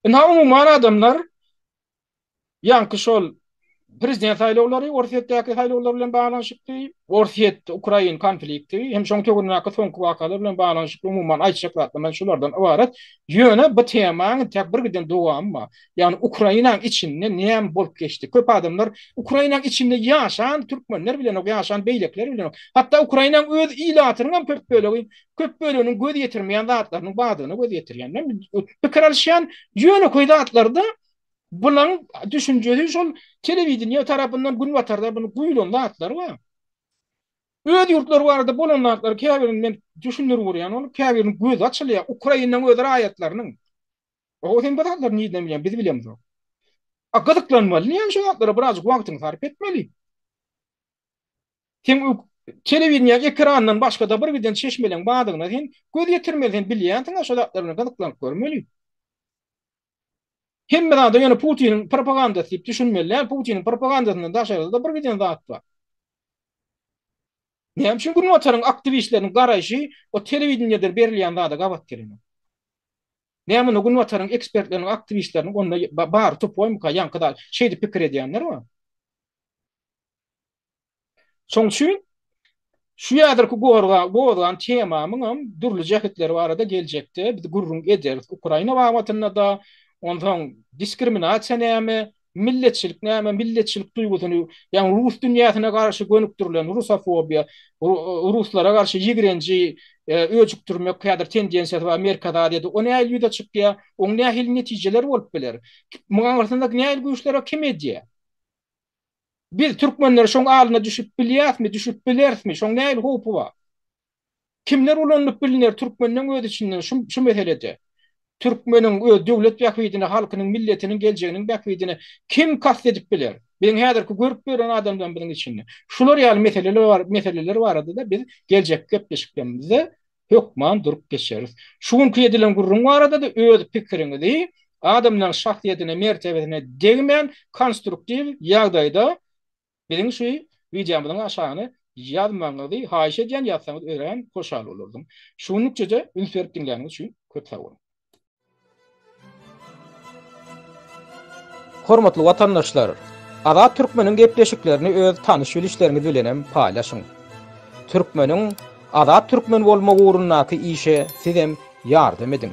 Ynha umuman adamlar ýaňky şol prezident saýlawlary Orsýetdäki saýlawlar bilen baglanyşykly, Orsýet Ukrain konflikti hem şoň töweregindäki soňky wakalar bilen baglanyşykly umuman aýtjak zatlarym şulardan ybarat. Ýöne bu temaň entäk bir giden dowamy bar. Ýagny Ukrainaň içinde näme bolup geçdi? Köp adamlar Ukrainaň içinde ýaşan türkmenler bilenok, ýaşan beýlekiler bilenok. Hatda Ukrainaň öz ilatynyň hem köp bölegi köp böleginiň göz ýetirmeýän zatlarynyň bardygyna göz ýetirýän. Men pikir alyşýan ýönekeý zatlarda bulaň düşünjesi şol telewideniýe tarapyndan günbatarda bunu guýulan zatlar bar. Öz ýurtlary barada bolan zatlary käbirini men düşündirip urýan bolup, käbiriniň gözi açylýar. Ukrainanyň öz raýatlarynyň. O sen bu zatlary nirden bilýäň? Biz bilemzok. A gyzyklanmaly diýýän şu zatlara birazjyk wagtyňy sarp etmeli. Seň telewideniýe ekranyndan başga-da bir giden çeşmeleň bardygyna sen göz ýetirmeli, sen bilýänsiň-ä şo zatlar bilen gyzyklanyp görmeli. Hemme zada ýöne Putiniň propagandasy diýip düşünmeli däl, Putiniň propagandasyndan daşarda-da bir giden zat bar. Näme üçin Günbataryň aktiwistleriniň garaýşy o telewideniýede berilýän zada gabat gelenok? Näme onda Günbataryň ekspertleriniň, aktiwistleriniň onda bary tupoýmyka, ýaňky zat, şeýdip pikir edýänler bar. Şoň üçin. Şu häzirki gozgan temamyňam dürli jähetleri barada geljekde biz gürrüň ederis. Ukraina babatynda-da, onsoň diskriminasiýa näme, milletçilik näme, milletçilik duýgusyny, ýagny rus dünýäsine garşy gönükdirilen rusofobiýa, ruslara garşy ýigrenji öjükdirmek häzir tendensiýasy bar Merkezi Aziýada, o nähili ýüze çykýar, oň nähili netijeleri bolup biler? Muň aňyrsynda nähili güýçler bar, kim edýär? Biz türkmenler şoň alyna düşüp bilýäsmi, düşüp bilerismi, şoň nähili howpy bar? Kimler ulanylyp biliner türkmenleň öz içinden şu şu meselede? Türkmeniň öz döwlet bähbidine, halkynyň, milletiniň geljeginiň bähbidine kim kast edip biler? Biziň häzirki görüp ýören adamlarymyzyň içinde. Şular ýaly meseleler bar, meseleler barada-da biz geljekki gepleşiklerimizde hökman durup geçeris. Şu günki edilen gürrüň barada-da öz pikiriňizi adamlaryň şahsyýetine, mertebesine degmän konstruktiw ýagdaýda biziň şu wideomyzyň aşagyna ýazmagyňyzy haýyş edýän, ýazsaňyz örän hoşal bolardym. Şu günlükçe-de üns berip diňläniňiz üçin köp sag boluň. Hormatly watandaşlar! Azat Türkmeniň gepleşiklerini öz tanyş-bilişleriňiz bilenem paýlaşyň. Türkmeniň Azat Türkmen bolmagy ugrundaky işe sizem ýardam ediň.